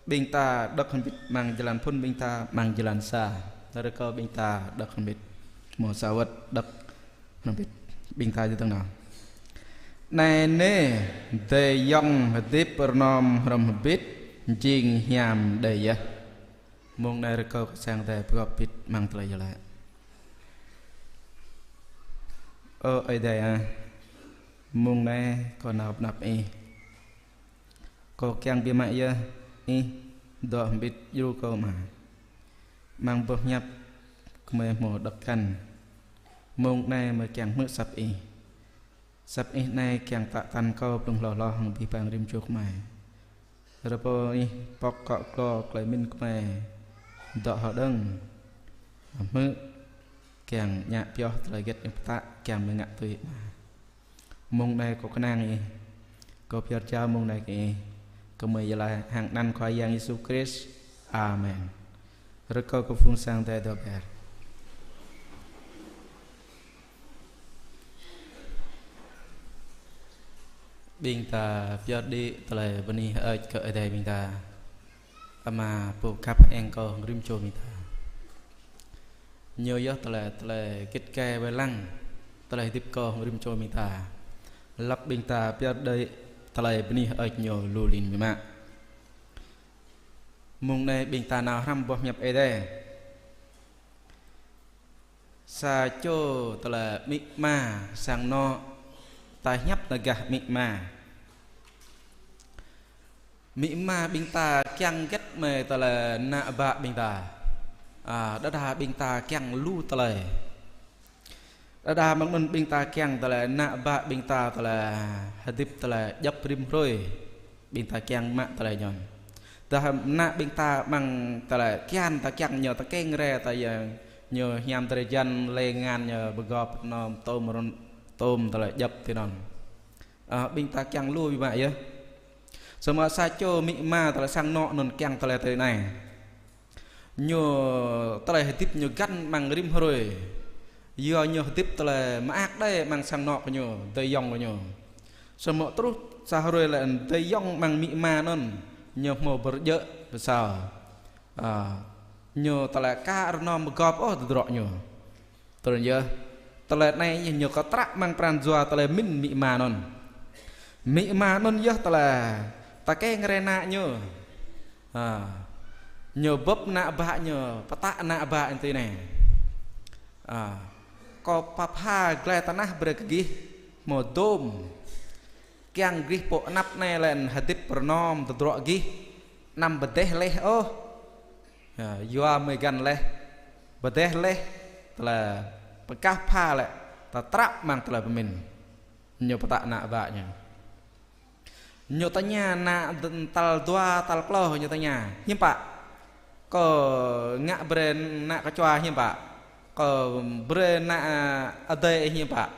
ƀing ta đŏk hơbĭt amăng jơlan phŭn ƀing ta amăng jơlan sa. Rơkâo ƀing ta đŏk hơbĭt. Hmâo sa wơ̆t đŏk hơbĭt. Ƀing ta jơtơ̆ng nao. Anai nê, adơi ayŏng hơdip rơnŏm hrŏm hơbĭt jing hiam đơi yơh. Mông anai rơkâo kơ sang Ơi Adai pơgop hơbĭt amăng tơlơi iâu laĭ. Ơ Ơi Adai ah, mông anai kâo nao pơ anăp Ih. Kâo kiăng biă mă yơh Ih dŏ hơbĭt djru kâo mơ̆n. Amăng boh hiăp gơmơi hmâo đŏk kăn. Mông anai gơmơi kiăng hmư̆ asăp Ih. Asăp Ih anai kiăng tă tăn kâo blung hloh hloh hăng abih bang rĭm čô gơmơi. Rơpô Ih pŏk akŏ glô tơlơi pơmĭn gơmơi dŏ hơđơ̆ng. Hmư̆ kiăng ngă pioh tơlơi hơget Ih pơtă kiăng gơmơi ngă tui Ama. Mông anai kâo kơnang Ih. Kâo pơyơr jao mông anai kơ Ih. Gơmơi iâu laĭ hăng anăn Khua Yang Yêsu Krist. Amen. Rơkâo kơ phung sang Ơi Adai dŏ ber. Ƀing ta pơyơr đĭ tơlơi bơni hơơč kơ Ơi Adai ƀing ta. Ama pô khăp hăng kâo hăng rĭm čô ƀing ta. Ñu yơh tơlơi, tơlơi git gai wai lăng tơlơi hơdip kâo hăng rĭm čô ƀing ta. Lăp ƀing ta pơyơr đĭ tơlơi bơni hơơč Ñu lu lin biă mă. Mông anai ƀing ta nao hrăm boh hiăp Ơi Adai. Sa čô tơlơi amĭ ama sang anŏ, ta hiăp tơgah amĭ ama. Amĭ ama ƀing ta kiăng hơget mơ̆ tơlơi ană bă ƀing ta. A, đơđa ƀing ta kiăng lu tơlơi. Đơđa mơ̆ng anŭn ƀing ta kiăng tơlơi ană bă ƀing ta tơlơi hơdip tơlơi djŏp rĭm hrơi. Ƀing ta kiăng mă tơlơi ñu. Dah ană ƀing ta amăng tơlơi kian ta kiăng ñu tơkeng rai ta yơh ñu hiam drơi jăn lĕ ngăn ñu pơgop anŭn tôm run tôm tơlơi djŏp tui anŭn. A, ƀing ta kiăng lu biă mă yơh. Samơ̆ sa čô amĭ ama tơlơi sang anŏ anŭn kiăng tơlơi tui anai. Ñu tơlơi hơdip ñu găn amăng rĭm hrơi. Yua ñu hơdip tơlơi mơak đơi amăng sang anŏ kơ ñu, adơi ayŏng kơ ñu. Samơ̆ truh sa hrơi lĕ adơi ayŏng amăng amĭ ama anŭn, ñu hmâo pơrơjơ̆ pơsao. A, ñu tơlơi aka rơnŏm pơgop ôh tơdruă ñu. Tui anŭn yơh, tơlơi anai ñu kơtrăk amăng pran jua tơlơi pơmĭn amĭ ama anŭn. Amĭ ama anŭn yơh tơlơi tơkeng rai ană ñu. A, ñu bưp ană bă ñu, pơtă ană bă ñu tui anai. A, kâo pap ha glai tơnah brơi kơ gih hmâo dôm. Kiăng gih pô anăp anai lĕ hơdip rơnŏm tơdruă gih, anăm pơdeh laih ôh. Ya, yua mơi găn laih, pơdeh laih, tơlơi pơkah pha lĕ, tơtrăk amăng tơlơi pơmĭn. Ñu pơtă ană bă ñu. Ñu tơña ană tal dua, tal klâo ñu tơña. Hiư̆m pă? Kâo ngă brơi ană kơčua hiư̆m pă? Kâo brơi ană, a, adơi hiư̆m pă?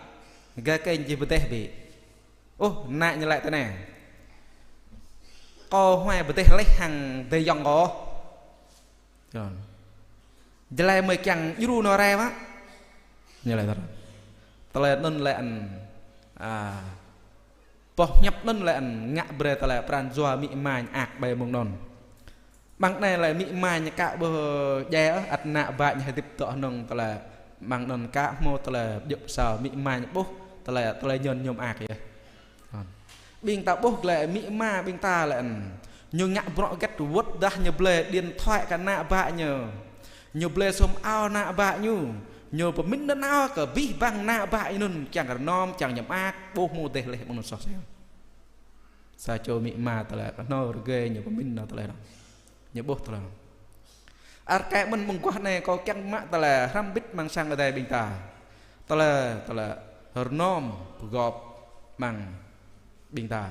Gah kĕnh jih pơdeh bĕ. Ôh, ană ñu laĭ tui anai. Kâo huai pơdeh laih hăng adơi ayŏng kâo. Yơh. Jơlai mơi kiăng djru nao rai mă. Ñu laĭ tơlơi. Tơlơi anŭn laĭ anŭn, a, boh hiăp anŭn laĭ anŭn ngă brơi tơlơi pran jua amĭ ama ñu ak ƀơi mông anŭn. Mơ̆ng anai laĭ amĭ ama ñu ka ƀuh djai ôh, ăt ană bă ñu hơdip dŏ hơnơ̆ng tơlơi mơ̆ng anŭn ka hmâo tơlơi djơ̆ pơsao amĭ ama ñu ƀuh tơlơi, tơlơi ñu ñu mơak yơh. Ƀing ta ƀuh glaĭ amĭ ama ƀing ta laĭ anŭn. Ñu ngă bruă hơget wơ̆t dah ñu blơi điện thoại kơ ană bă ñu. Ñu blơi sum ao ană bă ñu. Ñu pơmĭn nanao kơ abih bang ană bă ñu anŭn kiăng rơnŏm, kiăng ñu mơak, ƀu hmâo dêh laih mơ̆ng anŭn soh sel. Sa čô amĭ ama tơlơi rơnô rơgơi ñu pơmĭn nao tơlơi anŭn. Ñu ƀuh tơlơi anŭn. Ar kaĭ mơ̆n mơguah anai kâo kiăng mă tơlơi hrăm bĭt amăng sang adai ƀing ta. Tơlơi, tơlơi rơnŏm pơgop amăng ƀing ta.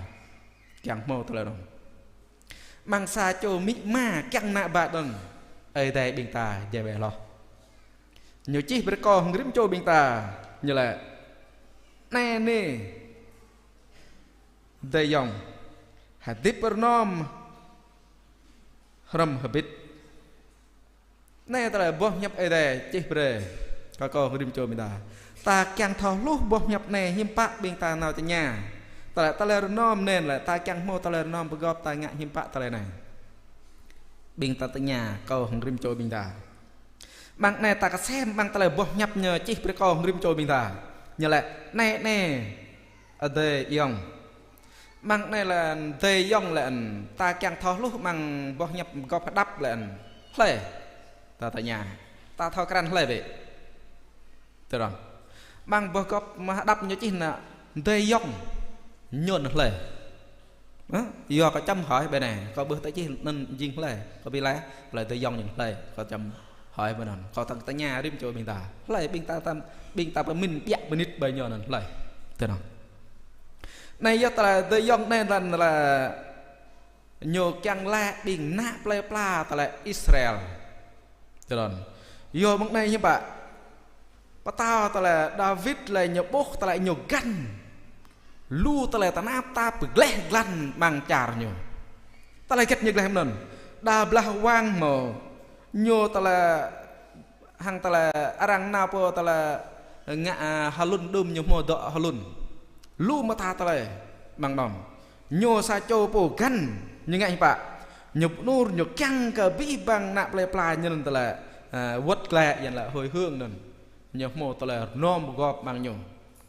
Kiăng hmâo tơlơi anŭn. Amăng sa čô amĭ ama kiăng ană bă anŭn. Ơi Adai ƀing ta jai ƀe hloh. Ñu čih brơi kơ hăng rĭm čô ƀing ta. Ñu laĭ. Anai nê. Adơi ayŏng. Hơdip rơnŏm. Hrŏm hơbĭt. Anai tơlơi boh hiăp Ơi Adai čih brơi kơ kâo hăng rĭm čô ƀing ta. Ta kiăng thâo hluh boh hiăp anai hiư̆m pă ƀing ta nao tơña. Tơlơi, tơlơi rơnŏm anŭn lĕ ta kiăng hmâo tơlơi rơnŏm pơgop ta ngă hiư̆m pă tơlơi anai. Ƀing ta tơña kâo hăng rĭm čô ƀing ta. Mơ̆ng anai ta kơsem mơ̆ng tơlơi boh hiăp ñu čih brơi kâo hăng rĭm čô ƀing ta. Ñu laĭ anai anai. Adơi ayŏng. Mơ̆ng anai laĭ adơi ayŏng laĭ anŭn. Ta kiăng thâo hluh mơ̆ng boh hiăp gop hơđăp laĭ anŭn. Hlơi. Ta tơña. Ta thâo krăn hlơi bĕ. Tơdron. Mơ̆ng boh gop hơđăp ñu čih anŭn adơi ayŏng. Ñu anŭn hlơi. Hă? Yua kơ čăm hơi ƀơi anai, kơ ƀuh tơ čih anŭn jing hlơi, kơ ƀi laĭ, laĭ adơi ayŏng ñu hlơi, kơ čăm hơi ƀơi anŭn. Kơ tăng tơña rĭm čô ƀing ta. Hlơi ƀing ta tam, ƀing ta pơmĭn biă mơnit ƀơi ñu anŭn hlơi. Tơdron. Anai yua tơlơi adơi ayŏng anai lĕ, lĕ ñu kiăng laĭ ƀing ană plơi pla tơlơi Israel. Tơdron. Yua mơ̆ng anai hiư̆m pă. Pơtao tơlơi Dawid laĭ ñu ƀuh tơlơi ñu găn. Lu tơlơi tơnap tap gleh glan amăng čar ñu. Tơlơi hơget ñu gleh mơ̆n. Đa blah wang hmâo. Ñu tơlơi hăng tơlơi arăng nao pơ tơlơi ngă, a, hlŭn đưm ñu hmâo dŏ hlŭn. Lu mơta tơlơi amăng anŭn. Ñu sa čô pô găn ñu ngă hiư̆m pă. Ñu pơnur ñu kiăng kơ abih bang ană plơi pla ñu anŭn tơlơi, a, wơ̆t glaĭ yua laĭ hơi hương anŭn. Ñu hmâo tơlơi rơnŏm pơgop amăng ñu.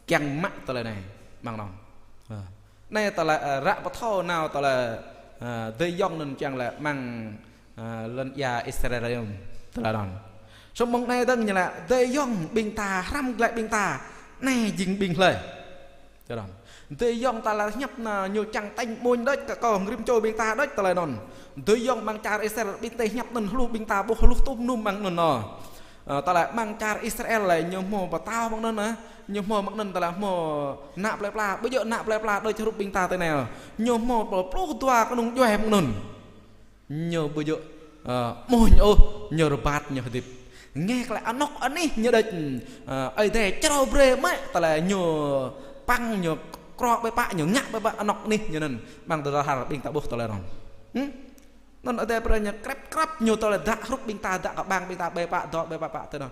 Kiăng mă tơlơi anai amăng anŭn. A. Anai tơlơi, a, ră pơthâo nao tơlơi, a, adơi ayŏng anŭn kiăng laĭ amăng, a, lŏn ia Israel anŭn. Tơlơi anŭn. Samơ̆ mơ̆ng anai dơ̆ng ñu laĭ adơi ayŏng ƀing ta hrăm glaĭ ƀing ta. Anai jing ƀing hlơi. Tơdron. Adơi ayŏng ta laĭ hiăp anŭn ñu čang tañ mơ̆ng đôč kơ kâo hăng rĭm čô ƀing ta đôč tơlơi anŭn. Adơi ayŏng amăng čar Israel ƀing ta hiăp anŭn hluh ƀing ta ƀuh hluh tŭm num amăng anŭn nô. Ơ, tơlơi amăng čar Israel laĭ ñu hmâo pơtao amăng anŭn, a, ñu hmâo amăng anŭn tơlơi hmâo ană plơi pla, ƀu djơ̆ ană plơi pla đôč hrup ƀing ta tơ anai. Ñu hmâo pluh dua kơnung djuai amăng anŭn. Ñu ƀu djơ̆, ơ, mơ̆ng ôh, ñu rơbat ñu hơdip. Ngă tơlơi anŏk anih ñu đôč, ơ, Ơi Adai črâo brơi mă tơlơi ñu păng ñu krŏ ƀơi pă ñu ngă ƀơi pă anŏk anih ñu anŭn. Amăng tơlơi hơr ƀing ta ƀuh tơlơi anŭn. Hm? Anŭn Ơi Adai brơi ñu krĕp krăp ñu tơlơi dŏ hrup ƀing ta dŏ kơ ƀăng ƀing ta ƀơi pă dŏ ƀơi pă pă tơ anŭn.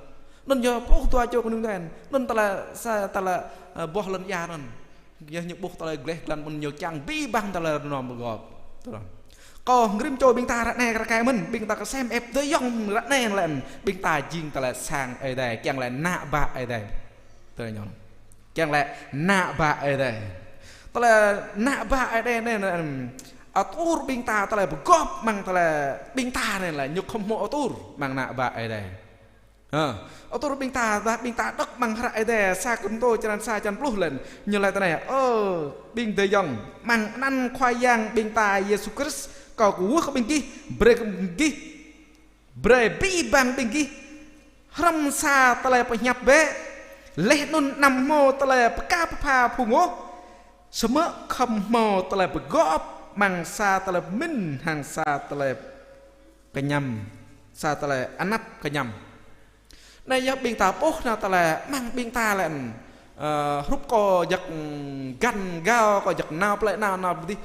Anŭn yua pluh dua čô kơnung djuai. Anŭn tơlơi sa tơlơi, ơ, boh lŏn ia anŭn. Yua ñu ƀuh tơlơi gleh glan mơ̆n ñu kiăng abih bang tơlơi rơnŏm pơgop. Tơdron. Kâo hăng rĭm čô ƀing ta ră anai ră kai mơ̆n, ƀing ta kơsem ĕp adơi ayŏng ră anai laĭ anŭn, ƀing ta jing tơlơi sang Ơi Adai, kiăng laĭ ană bă Ơi Adai. Tơdron ñu. Kiăng laĭ ană bă Ơi Adai. Tơlơi ană bă Ơi Adai anai, anai, atur ƀing ta tơlơi pơgop amăng tơlơi ƀing ta anai laĭ ñu khŏm hmâo atur amăng ană bă Ơi Adai. Hă, atur ƀing ta, dah ƀing ta đŏk amăng hră Ơi Adai, sa Kôrintô črăn sa črăn pluh laĭ, ñu laĭ tui anai: Ơ, ƀing adơi ayŏng, amăng anăn Khua Yang ƀing ta Yêsu Krist, kâo kwưh kơ ƀing gih, brơi kơ ƀing gih, brơi abih bang ƀing gih hrŏm sa tơlơi pơhiăp bĕ, laih anŭn anăm hmâo tơlơi pơkă pơpha phung ôh, samơ̆ khŏm hmâo tơlơi pơgop amăng sa tơlơi pơmĭn hăng sa tơlơi kơñăm, sa tơlơi anăp kơñăm. Anai yơh ƀing ta ƀuh nao tơlơi amăng ƀing ta laĭ, ơ, hrup kâo jăk găn gao, kâo jăk nao plơi nao nao pơ adih.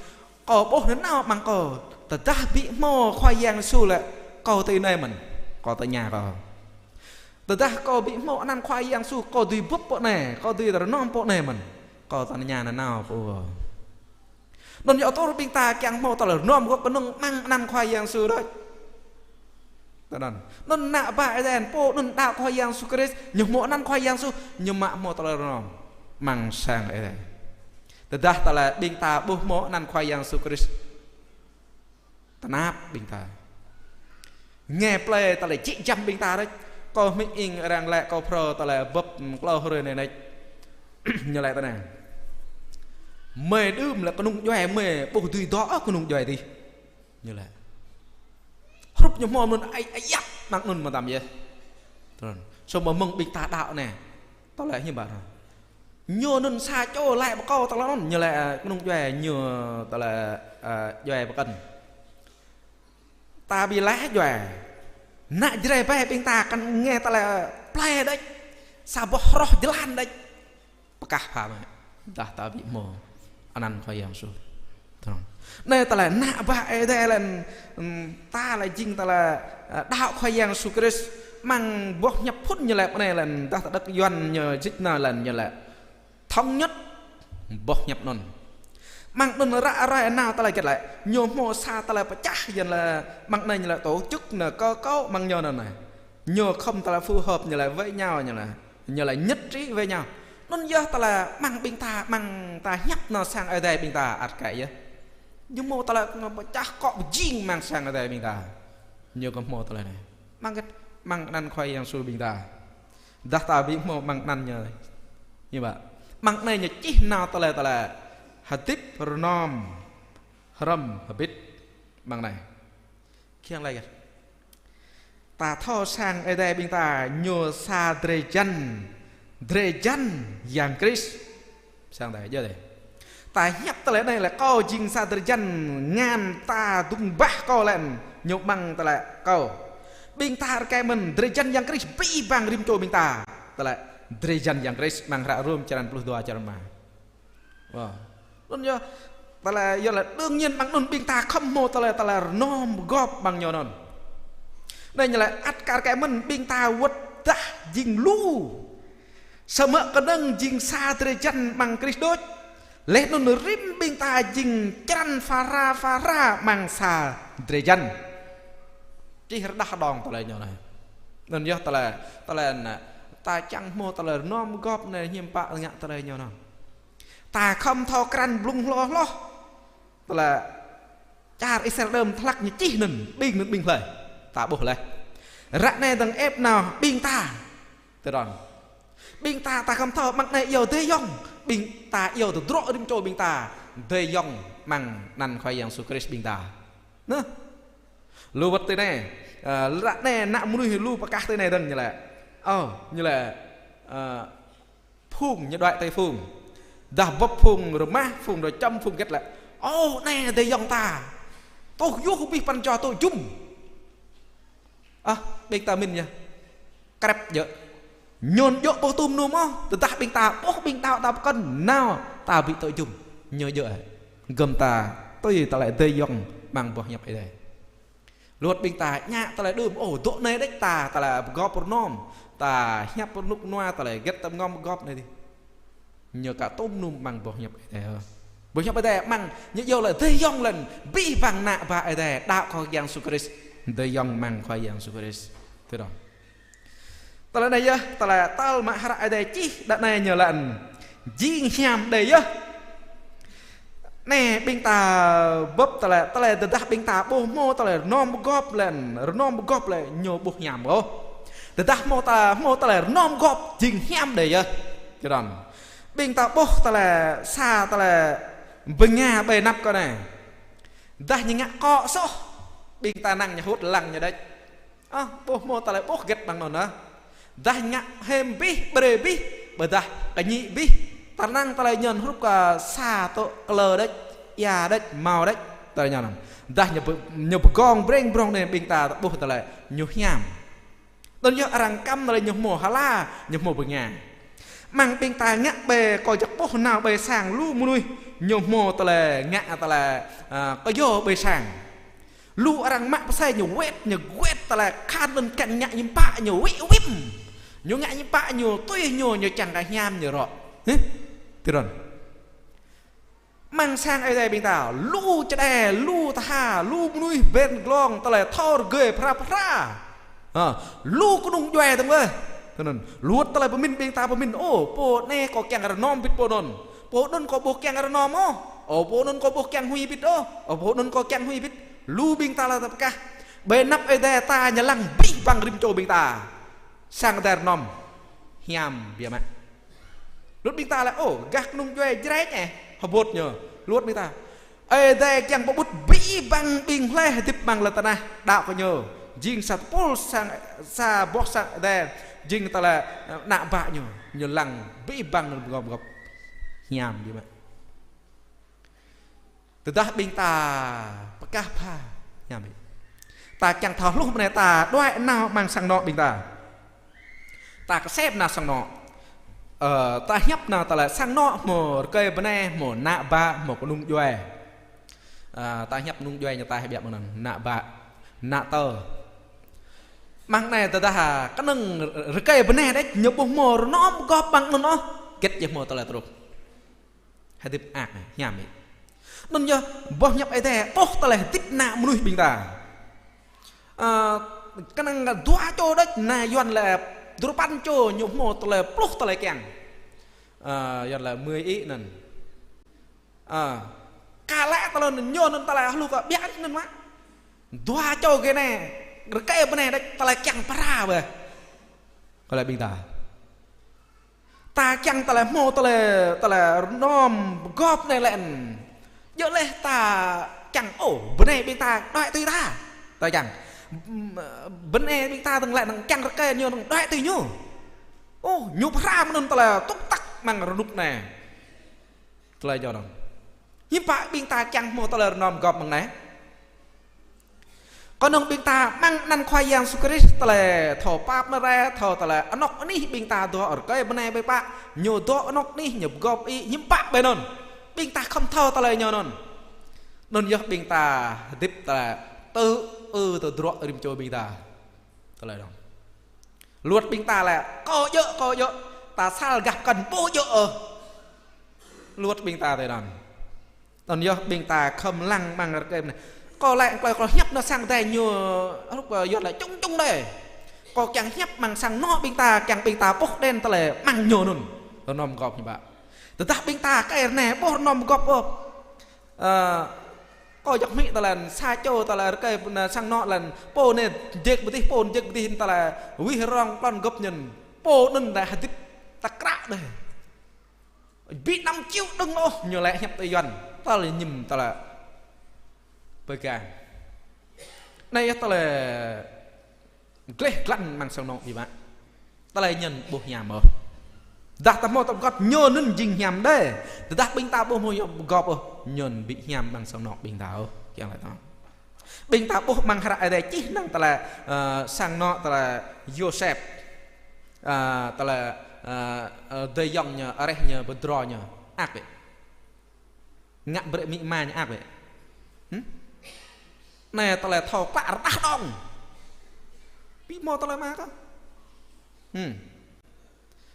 Kâo ƀuh nao amăng kâo, tơdah ƀu hmâo Khua Yang Yêsu laĭ, kâo tui anai mơ̆n, kâo tơña kâo. Tơdah kâo ƀu hmâo anăn Khua Yang Yêsu, kâo dưi bưp pơ anai, kâo dưi rơnŏm pơ anai mơ̆n. Kâo tơña nanao pô. Anŭn yơh tơl ƀing ta kiăng hmâo tơlơi rơnŏm gơ̆p kơnơ̆ng amăng anăn Khua Yang Yêsu đôč. Tơdơi anŭn. Anŭn ană bă Ơi Adai pô anŭn đaŏ Khua Yang Yêsu Krist, ñu hmâo anăn Khua Yang Yêsu, ñu mă hmâo tơlơi rơnŏm amăng sang Ơi Adai. Tơdah tơlơi ƀing ta ƀu hmâo anăn Khua Yang Yêsu Krist, tơnap ƀing ta. Nge plei tơlơi jĕ jăm ƀing ta đôč. Kâo hmư̆ ing arăng laĭ kâo phrâo tơlơi bưp klâo hrơi anai đôč. Ñu laĭ tui anai: Mơi đưm lĕ kơnung djuai mơi ƀu dưi dŏ ôh kơnung djuai adih. Ñu laĭ. Hrup ñu hmâo anŭn ai, ai yap mơ̆ng anŭn mơtam yơh. Tơdơi anŭn. Samơ̆ mơ̆ng ƀing ta đaŏ anai. Tơlơi hiam ƀă anŭn. Ñu anŭn sa čô laĭ pơ kâo tơlơi anŭn, ñu laĭ, ơ, kơnung djuai ñu tơlơi, ơ, djuai pơkŏn. Ta ƀu laĭ djuai. Ană Jrai ƀai ƀing ta kăn nge tơlơi plei đôč. Sa boh hroh jơlan đôč. Pơkah pha mă. Dah ta ƀu hmâo anăn Khua Yang Yêsu. Tơdơi anŭn. Anai tơlơi ană bă Ơi Adai lĕ, ưm, ta lĕ jing tơlơi, ơ, đaŏ Khua Yang Yêsu Krist. Amăng boh hiăp phŭn ñu laĭ pơ anai lĕ, dah ta đŏk Yuan ñu jĕč nao lĕ ñu laĭ thống nhất boh hiăp anŭn. Amăng anŭn ră ruai nao tơlơi hơget lĕ. Ñu hmâo sa tơlơi pơčah yơh lĕ amăng anai ñu laĭ tổ chức nao cơ cấu amăng ñu anŭn anai. Ñu khŏm tơlơi phù hợp ñu laĭ với nhau ñu laĭ. Ñu laĭ nhất trí với nhau. Anŭn yơh tơlơi amăng ƀing ta, amăng ta hiăp nao sang Ơi Adai ƀing ta ăt kơ yơh. Ñu hmâo tơlơi pơčah kŏ pơjing amăng sang Ơi Adai ƀing ta. Ñu kơ hmâo tơlơi anai. Amăng hơget, amăng anăn Khua Yang Yêsu ƀing ta. Dah ta ƀu hmâo amăng anăn ñu. Ñu ƀă. Amăng anai ñu čih nao tơlơi tơlơi hơdip rơnŏm hrŏm hơbĭt. Amăng anai. Kiăng laĭ hơget. Ta thâo sang Ơi Adai ƀing ta ñu sa drơi jăn, drơi jăn Yang Krist. Sang Ơi Adai, yơh dơi. Ta hiăp tơlơi anai lĕ kâo jing sa drơi jăn ngăn ta dŭng bah kâo lĕ ñu amăng tơlơi kâo. Ƀing ta rơkơi mơ̆n drơi jăn Yang Krist abih bang rĭm čô ƀing ta. Tơlơi drơi jăn Yang Krist amăng hră Rôm črăn pluh dua črăn rơma. Wah. Anŭn yơh, tơlơi yơh lĕ đương nhiên amăng anŭn ƀing ta khŏm hmâo tơlơi, tơlơi rơnŏm gŏp amăng ñu anŭn. Anai ñu laĭ ăt kar kaĭ mơ̆n ƀing ta wơ̆t dah jing lu. Samơ̆ kơnơ̆ng jing sa drơi jăn amăng Krist đôč. Laih anŭn rĭm ƀing ta jing črăn phara phara amăng sa drơi jăn. Čih rơđah đong tơlơi ñu anai. Anŭn yơh tơlơi, tơlơi anai. Ta čang hmâo tơlơi rơnŏm gŏp anai hiư̆m pă ngă tơlơi ñu anŭn. Ta khŏm thâo krăn blung hloh hloh. Tơlơi čar Israel đưm tơlăk ñu čih anŭn, ƀing anŭn ƀing hlơi. Ta ƀuh laih. Ră anai dơ̆ng ĕp nao ƀing ta. Tơdơi anŭn. Ƀing ta, ta khŏm thâo amăng anai iâu adơi ayŏng. Ƀing ta iâu tơdruă rĭm čô ƀing ta. Adơi ayŏng amăng anăn Khua Yang Yêsu Krist ƀing ta. Anŭn. Lu wơ̆t tui anai. Ơ, ră anai ană mơnuih lu pơkah tui anai dơ̆ng ñu laĭ. Ơ, ñu laĭ. Ơ, phung, ñu đuaĭ tui phung. Dah bưp phung rơmah, phung rơčăm, phung hơget lĕ. Ơ, anai adơi ayŏng ta. Tŏ yơh abih pran jua tŏ jum. Ơ, ƀing ta mĭn yơh. Krep djơ̆. Ñu djơ̆ ƀu tŭm nŭm ôh, tơdah ƀing ta, ƀuh ƀing đaŏ ta pơkŏn, nao, ta ƀu tŏ jum. Ñu djơ̆. Gơ̆m ta, tui tơlơi adơi ayŏng amăng boh hiăp Ơi Adai. Lu wơ̆t ƀing ta ngă tơlơi đưm, ơ, dŏ anai đĕč ta, tơlơi pơgop pơrơnŏm, ta hiăp pơnuk nua, tơlơi hơget ta ngŏm pơgop anai dih. Ñu ka tŭm nŭm amăng boh hiăp Ơi Adai. Boh hiăp Ơi Adai amăng, ñu iâu laĭ adơi ayŏng lĕ, abih bang ană bă Ơi Adai, đaŏ Khua Yang Yêsu Krist, adơi ayŏng amăng Khua Yang Yêsu Krist. Tui anŭn. Tơlơi anai yơh, tơlơi tal mă hră Ơi Adai čih, đa anai ñu laĭ. Jing hiam đơi yơh. Anai ƀing ta bưp tơlơi, tơlơi tơdah ƀing ta ƀu hmâo tơlơi rơnŏm pơgop lĕ, rơnŏm pơgop lĕ ñu ƀu hiam ôh. Tơdah hmâo ta, hmâo tơlơi rơnŏm gop jing hiam đơi yơh. Tui anŭn. Ƀing ta ƀuh tơlơi sa tơlơi bơnga ƀơi anăp kâo anai. Dah ñu ngă akŏ soh. Ƀing ta năng ñu hŭt lăng ñu đĕč. Ơ, ƀuh hmâo tơlơi ƀuh hơget amăng anŭn ơ. Dah ngă hĕm abih, brơi abih, ƀôdah kơñĭ abih. Tơnăng tơlơi ñu hrup kơ sa tŏ klơ đĕč, ia đĕč, mâo đĕč, tơlơi ñu anŭn. Dah ñu pơ-, ñu pơgong breng brong anai ƀing ta ƀuh tơlơi ñu hiam. Anŭn yơh arăng kăm tơlơi ñu hmâo hala, ñu hmâo bơnga. Amăng ƀing ta ngă ƀơi kâo jak ƀuh nao ƀơi sang lu mơnuih, ñu hmâo tơlơi ngă tơlơi, ơ, kơyâo ƀơi sang. Lu arăng mă pơsai ñu wet, ñu wet tơlơi khan anŭn kăn ngă ñu pă ñu wĭ wĭm. Ñu ngă hiư̆m pă ñu, tui ñu, ñu čang kơ hiam ñu rŏ. Hĕ? Tui anŭn. Amăng sang Ơi Adai ƀing ta, lu čơđai, lu tha, lu mơnuih ƀen glông, tơlơi thâo rơgơi phara phara. Ha, lu kơnung djuai dơ̆ng wơ̆t. Tui anŭn, luăt tơlơi pơmĭn ƀing ta pơmĭn, ô, pô anai kâo kiăng rơnŏm bĭt pô anŭn. Pô anŭn kâo ƀu kiăng rơnŏm ôh. Ô, pô anŭn kâo ƀu kiăng huĭ bĭt ôh. Ô, pô anŭn kâo kiăng huĭ bĭt. Lu ƀing ta lăi ta pơkah. Ƀơi anăp Ơi Adai ta ñu lăng abih bang rĭm čô ƀing ta. Sang Ơi Adai rơnŏm hiam biă mă. Luăt ƀing ta lăi, ô, gah kơnung djuai Jrai eh, hơbôt ñu. Luăt ƀing ta. Ơi Adai kiăng pơƀut abih bang ƀing hlơi hơdip amăng lŏn tơnah, đaŏ kơ ñu. Jing sa tơpul sang, sa boh sang Ơi Adai, jing tơlơi, ơ, ană bă ñu. Ñu lăng abih bang anŭn pơgop pơgop hiam biă mă. Tơdah ƀing ta pơkah pha, hiam ƀĕ. Ta kiăng thâo hluh mơ̆ng anai ta đuaĭ nao amăng sang anŏ ƀing ta. Ta kơsem nao sang anŏ. Ơ, ta hiăp nao tơlơi sang anŏ hmâo rơkơi bơnai, hmâo ană bă, hmâo kơnung djuai. Ơ, ta hiăp kơnung djuai ñu ta hiăp biă mơ̆ng anŭn, ană bă, ană tơ. Amăng anai tơdah kơnơ̆ng rơkơi bơnai đĕč, ñu ƀu hmâo rơnŏm gop amăng anŭn ôh, hơget ñu hmâo tơlơi truh. Hơdip mơak, hiam ƀĕ. Anŭn yơh, boh hiăp Ơi Adai, ƀuh tơlơi hơdip ană mơnuih ƀing ta. Ơ, kơnơ̆ng dua čô đôč, ană Yuan lĕ duarơpăn čô, ñu hmâo tơlơi pluh tơlơi kiăng. Ơ, Yuan lĕ mười ị anŭn. Ơ, kơ lĕ tơlơi anŭn ñu anŭn tơlơi hluh kơ biă anŭn mă. Dua čô gơ̆ anai, rơkơi bơnai đôč tơlơi kiăng phara bĕ. Kơ lĕ ƀing ta. Ta kiăng tơlơi hmâo tơlơi, tơlơi rơnŏm gop anai lĕ. Djơ̆ laih ta kiăng, ô, bơnai ƀing ta đuaĭ tui ta. Ta kiăng. Bơnai ƀing ta dơ̆ng lĕ anŭn kiăng rơkơi ñu anŭn đuaĭ tui ñu. Ô, ñu phara mơ̆n anŭn tơlơi tŭk tăk amăng rơnŭk anai. Tơlơi djơ̆ anŭn. Hiư̆m pă ƀing ta kiăng hmâo tơlơi rơnŏm gop amăng anai. Kơnơ̆ng ƀing ta amăng anăn Khua Yang Yêsu Krist tơlơi thâo pap nao rai, thâo tơlơi anŏk anih ƀing ta dŏ rơkơi bơnai ƀơi pă, ñu dŏ anŏk anih, ñu pơgop ih, hiư̆m pă ƀơi anŭn. Ƀing ta khŏm thâo tơlơi ñu anŭn. Anŭn yơh ƀing ta hơdip tơlơi tơ ư tơdruă rĭm čô ƀing ta. Tơlơi anŭn. Luăt ƀing ta lĕ, kâo djơ̆, kâo djơ̆, ta sal gah pơkŏn ƀu djơ̆ ôh. Luăt ƀing ta tui anŭn. Anŭn yơh ƀing ta khŏm lăng amăng rơkơi anai. Kâo lĕ, kâo, kâo hiăp nao sang Ơi Adai ñu, hrup, ơ, Yuan lĕ čung čung đơi. Kâo kiăng hiăp amăng sang anŏ ƀing ta, kiăng ƀing ta ƀuh đen tơlơi amăng ñu anŭn. Rơnŏm gop hiư̆m pă. Tơdah ƀing ta kơ anai ƀuh rơnŏm gop ôh. Ơ, kâo djŏp hmư̆ tơlơi sa čô tơlơi rơkơi pơ-, sang anŏ lĕ, pô anai jek pơdih, pô anai jek pơdih tơlơi wih rong klon gŏp ñen. Pô anŭn lĕ hơdip tơkră đơi. Ƀu năm čiu đơ̆ng ôh, ñu lĕ hiăp tui Yuan. Tơlơi ñim tơlơi pơgang. Anai yơh tơlơi gleh glan amăng sang anŏ biă mă. Tơlơi ñen ƀu hiam ôh. Tơdah ta hmâo tơlơi gop ñu anŭn jing hiam đơi. Tơdah ƀing ta ƀu hmâo gop ôh, ñu ƀu hiam amăng sang anŏ ƀing ta ôh. Kiăng laĭ tơ̆. Ƀing ta ƀuh amăng hră Ơi Adai čih năng tơlơi, ơ, sang anŏ tơlơi Yôsep. Ơ, tơlơi, ơ, ơ, adơi ayŏng ñu, areh ñu, pơdrô ñu. Ak ƀĕ. Ngă brơi amĭ ama ñu ak ƀĕ. Hm? Anai tơlơi thâo klă rơđah đŏng. Ƀu hmâo tơlơi mă kơ. Hm.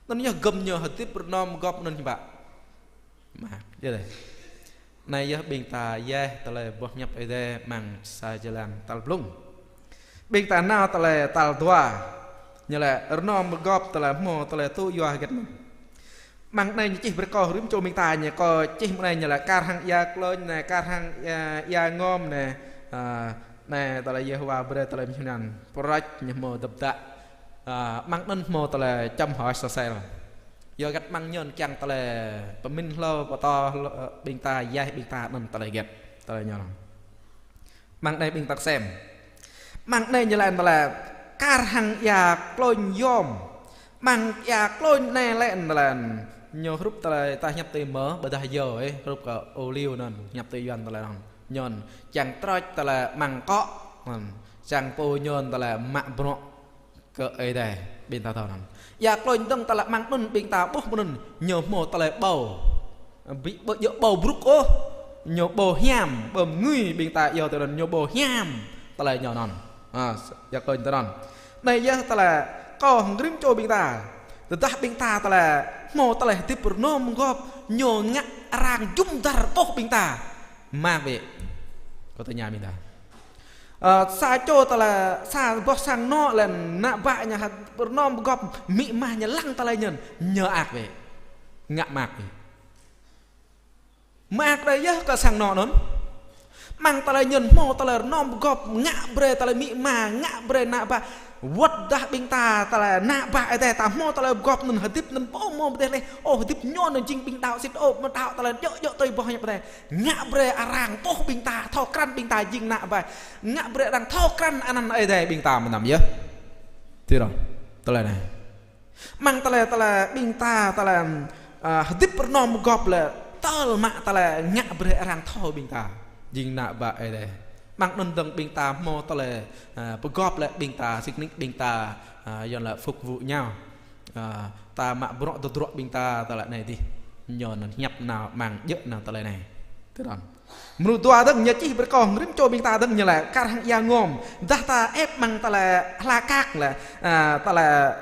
Anŭn yơh gơ̆m ñu hơdip rơnŏm gop anŭn hiư̆m pă. Mă, yơh đơi. Anai yơh ƀing ta yơh tơlơi boh hiăp Ơi Adai amăng sa jơlan tal blung. Ƀing ta nao tơlơi tal dua. Ñu lĕ rơnŏm pơgop tơlơi hmâo tơlơi tŭ yua hơget mơ̆n. Amăng anai ñu čih brơi kơ rĭm čô ƀing ta ñu, kâo čih mơ̆ng anai ñu lĕ kar hăng ia klôn anai, kar hăng ia, ia ngom anai. Ơ, anai tơlơi Yêhôwa brơi tơlơi mơñum anăn. Prôč ñu hmâo dơ̆p dă. Ơ, amăng anŭn hmâo tơlơi čăm hơ̆ sơsel. Yua hơget amăng ñu kiăng tơlơi pơmĭn hlâo, pơtô hlâo, ơ, ƀing ta, yơh ƀing ta anŭn tơlơi hơget. Tơlơi ñu. Amăng anai ƀing ta kơsem. Amăng anai ñu laĭ tơlơi kar hăng ia klôn yom. Amăng ia klôn anai laĭ tơlơi ñu hrup tơlơi ta hiăp tui mơ̆, ƀôdah yơh, ơ, hrup kơ ôliu anŭn, hiăp tui Yuan tơlơi anŭn. Ñu čang trôč tơlơi amăng akŏ, anŭn. Čang pô ñu tơlơi mă bruă kơ Ơi Adai, ƀing ta thâo anŭn. Ia klôn dơ̆ng tơlơi amăng anŭn ƀing ta ƀuh mơ̆n anŭn, ñu hmâo tơlơi ƀâo. Ƀu, ƀu djơ̆ ƀâo brŭk ôh, ñu ƀâo hiam, ƀâo mơngưi ƀing ta iâu tui anŭn, ñu ƀâo hiam tơlơi ñu anŭn. Ha, ia klôn tui anŭn. Anai yơh tơlơi Kâo hăng rĭm čô ƀing ta. Tơdah ƀing ta tơlơi hmâo tơlơi hơdip rơnôm gŏp, ñu ngă arăng jum dar ƀuh ƀing ta. Mơak bĕ. Kâo tơña ƀing ta. Ơ, sa čô tơlơi, sa boh sang anŏ lĕ ană bă ñu hă rơnôm gŏp, amĭ ama ñu lăng tơlơi anŭn, ñu mơak bĕ. Ngă mơak bĕ. Mơak đơi yơh kơ sang anŏ anŭn. Mơ̆ng tơlơi anŭn hmâo tơlơi rơnôm gŏp, ngă brơi tơlơi amĭ ama, ngă brơi ană bă. Wơ̆t dah ƀing ta tơlơi ană bă Ơi Adai ta hmâo tơlơi gŏp anŭn hơdip anŭn ƀu hmâo pơdeh leh. Ôh, hơdip ñu anŭn jing ƀing đaŏ sĭt ôh, mơ̆ đaŏ tơlơi djơ̆ djơ̆ tui boh hiăp Ơi Adai. Ngă brơi arăng ƀuh ƀing ta, thâo krăn ƀing ta jing ană bă. Ngă brơi arăng thâo krăn anăn Ơi Adai ƀing ta mơnam yơh. Tui anŭn. Tơlơi anai. Mơ̆ng tơlơi, tơlơi ƀing ta, tơlơi, ơ, hơdip rơnôm gŏp lĕ, tơl mă tơlơi ngă brơi arăng thâo ƀing ta jing ană bă Ơi Adai. Mơ̆ng anŭn dơ̆ng ƀing ta hmâo tơlơi, ơ, pơgŏp lĕ ƀing ta, sĭt nik ƀing ta, ơ, yua lĕ phục vụ nhau. Ơ, ta mă bruă tơdruă ƀing ta, tơlơi anai dih. Ñu anŭn hiăp nao mơ̆ng djơ̆ nao tơlơi anai. Tui anŭn. Mrô dua dơ̆ng ñu čih brơi kơ rĭm čô ƀing ta dơ̆ng ñu lĕ kar hăng ia ngom. Dah ta ĕp mơ̆ng tơlơi hla kak lĕ, ơ, tơlơi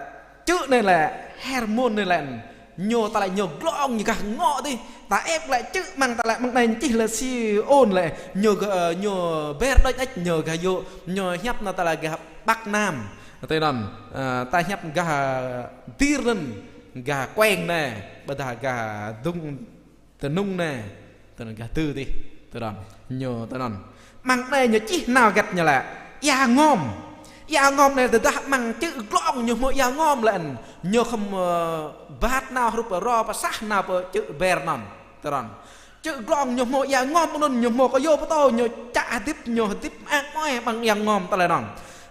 čư̆ anai lĕ, hormôn anai lĕ, ñu tơlơi ñu glông ñu gah ngŏ dih. Ta ĕp lĕ čư̆ mơ̆ng tơlơi mơ̆ng anai čih lĕ si ôn lĕ, ñu gah, ñu ber đôč ĕč, ñu gah yŭ, ñu hiăp anŭn tơlơi gah Bắc Nam. Tui anŭn, ơ, ta hiăp gah Dir anŭn, gah Kueng anai, ƀôdah gah Dŭng Tơnŭng anai, tui anŭn gah Dư dih, tui anŭn, ñu tui anŭn. Mơ̆ng anai ñu čih nao hơget ñu lĕ, ia ngom. Ia ngom anai tơdah mơ̆ng čư̆ glông ñu hmâo ia ngom lĕ, ñu khŏm, ơ, bat nao hrup rô pơsah nao pơ čư̆ ber anŭn, tui anŭn. Čư̆ glông ñu hmâo ia ngom anŭn, ñu hmâo kơ yua pơtô, ñu čă hơdip, ñu hơdip mơak mơai mơ̆ng ia ngom tơlơi anŭn.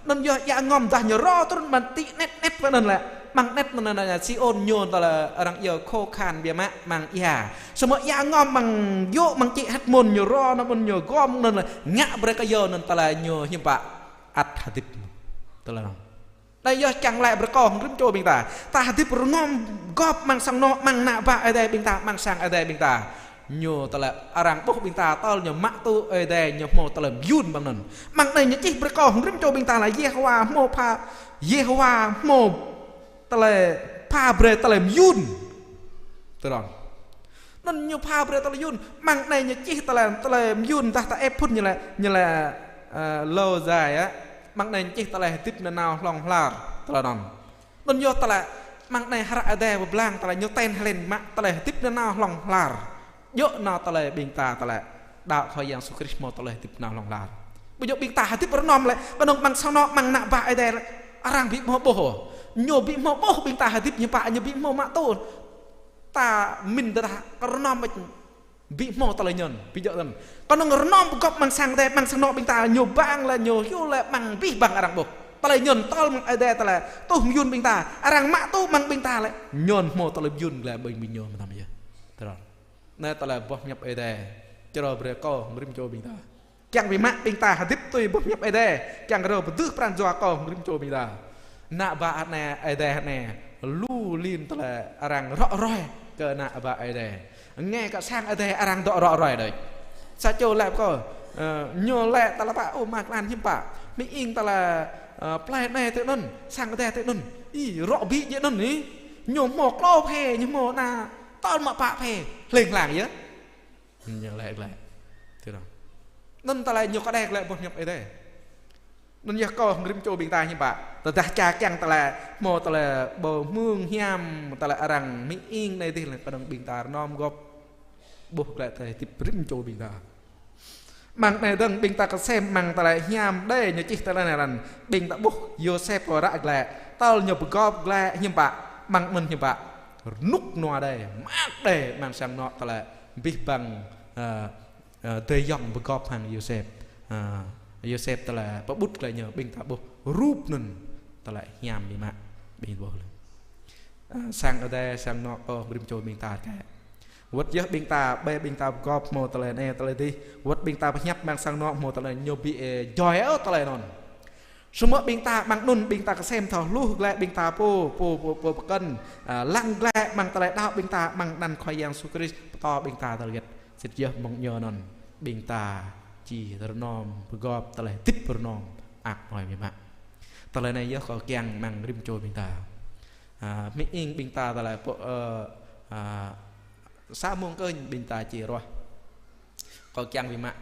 Anŭn yơh ia ngom dah ñu rô trŭn mơ̆n tĭ anet anet pơ anŭn lĕ. Mơ̆ng anet anŭn anŭn si ôn ñu tơlơi arăng yua khô khan biă mă mơ̆ng ia. Samơ̆ ia ngom mơ̆ng yŭ mơ̆ng čư̆ hormôn ñu rô anŭn ñu gom anŭn lĕ ngă brơi kơ yua anŭn tơlơi ñu hiư̆m pă ăt hơdip. Tơlơi anŭn. Anai yơh kiăng laĭ brơi kơ rĭm čô ƀing ta. Ta hơdip rơnôm gŏp mơ̆ng sang anŏ mơ̆ng ană bă Ơi Adai ƀing ta, mơ̆ng sang Ơi Adai ƀing ta. Ñu tơlơi arăng ƀuh ƀing ta tơl ñu mă tŭ Ơi Adai ñu hmâo tơlơi mơyŭn mơ̆ng anŭn. Mơ̆ng anai ñu čih brơi kơ rĭm čô ƀing ta lĕ Yêhôwa hmâo pha, Yêhôwa hmâo tơlơi pha brơi tơlơi mơyŭn. Tui anŭn. Anŭn ñu pha brơi tơlơi mơyŭn. Mơ̆ng anai ñu čih tơlơi, tơlơi mơyŭn dah ta ĕp phŭn ñu lĕ, ñu lĕ, ơ, lâu dài á. Mơ̆ng anai ñu čih tơlơi hơdip nanao hlŏng lar. Tơlơi anŭn. Anŭn yơh tơlơi mơ̆ng anai hră Ơi Adai pơblang tơlơi ñu ten hlên mă tơlơi hơdip nanao hlŏng lar. Djơ̆ nao tơlơi ƀing ta tơlơi đaŏ Khua Yang Yêsu Krist hmâo tơlơi hơdip nao hlŏng lar. Ƀu djơ̆ ƀing ta hơdip rơnôm lĕ, kơnơ̆ng mơ̆ng sang anŏ mơ̆ng ană bă Ơi Adai lĕ, arăng ƀu hmâo ƀuh ôh. Ñu ƀu hmâo ƀuh ƀing ta hơdip ñu pă ñu ƀu hmâo mă tŭ. Ta mĭn tơdah rơnôm ƀu hmâo tơlơi anŭn, ƀu djơ̆ anŭn. Kơnơ̆ng rơnôm pơgŏp mơ̆ng sang Ơi Adai, mơ̆ng sang anŏ ƀing ta, ñu bang lĕ, ñu hyu lĕ, mơ̆ng abih bang arăng ƀuh. Tơlơi anŭn tơl mơ̆ng Ơi Adai tơlơi tuh mơyŭn ƀing ta, arăng mă tŭ mơ̆ng ƀing ta lĕ, anŭn hmâo tơlơi mơyŭn lĕ ƀing ƀing ñu mơtam yơh. Tơlơi. Anai tơlơi boh hiăp Ơi Adai. Čơrâo brơi kơ rĭm čô ƀing ta. Kiăng biă mă ƀing ta hơdip tui boh hiăp Ơi Adai. Kiăng rơ̆ pơdưh pran jua kơ rĭm čô ƀing ta. Ană bă anai, Ơi Adai anai, lu lin tơlơi arăng rŏ ruai kơ ană bă Ơi Adai. Nge kơ sang Ơi Adai arăng dŏ rŏ ruai đôč. Sa čô laĭ kơ, ơ, ñu laĭ tơlơi pă, ơ, mă klan hiư̆m pă. Mĭ ing tơlơi, ơ, plơi anai tui anŭn, sang Ơi Adai tui anŭn. Ih, rŏ ƀĭ djơ̆ anŭn ih. Ñu hmâo klâo phe, ñu hmâo ană tơl mă pă phe. Hlêng hlang yơh. Ñu laĭ glaĭ. Tui anŭn. Anŭn tơlơi ñu kơđai glaĭ boh hiăp Ơi Adai. Anŭn yơh kơ rĭm čô ƀing ta hiư̆m pă. Tơdah ča kiăng tơlơi hmâo tơlơi ƀu hmư̆ hiam tơlơi arăng mĭ ing anai dih lĕ kơnơ̆ng ƀing ta rơnôm gŏp. Ƀuh glaĭ tơlơi hơdip rĭm čô ƀing ta. Mơ̆ng anai dơ̆ng ƀing ta kơsem mơ̆ng tơlơi hiam đơi ñu čih tơlơi anai lăng. Ƀing ta ƀuh Yôsep kơ ră glaĭ. Tơl ñu pơgŏp glaĭ hiư̆m pă. Mơ̆ng anŭn hiư̆m pă. Rơnŭk nua đơi. Mơak đơi mơ̆ng sang anŏ tơlơi abih bang, ơ, ơ, adơi ayŏng pơgŏp hăng Yôsep. Ơ, Yôsep tơlơi pơƀut glaĭ ñu ƀing ta ƀuh rup anŭn tơlơi hiam biă mă ƀing ƀuh lĕ. Ơ, sang Ơi Adai, sang anŏ kơ rĭm čô ƀing ta kĕ. Wơ̆t yơh ƀing ta, ƀơi ƀing ta pơgŏp hmâo tơlơi anai tơlơi dih. Wơ̆t ƀing ta pơhiăp mơ̆ng sang anŏ hmâo tơlơi ñu ƀu, ơ, djơ̆ ôh tơlơi anŭn. Samơ̆ ƀing ta mơ̆ng anŭn ƀing ta kơsem thâo hluh glaĭ ƀing ta pô, pô, pô, pô pơkŏn, ơ, lăng glaĭ mơ̆ng tơlơi đaŏ ƀing ta mơ̆ng anăn Khua Yang Yêsu Krist pơtô ƀing ta tơlơi hơget. Sĭt yơh mơ̆ng ñu anŭn ƀing ta či rơnôm pơgŏp tơlơi hơdip rơnôm mơak mơai biă mă. Tơlơi anai yơh kâo kiăng amăng rĭm čô ƀing ta. A, mĭ ing ƀing ta tơlơi pô, ơ, a, sa mông kơnh ƀing ta či ruah. Kâo kiăng ƀing mă.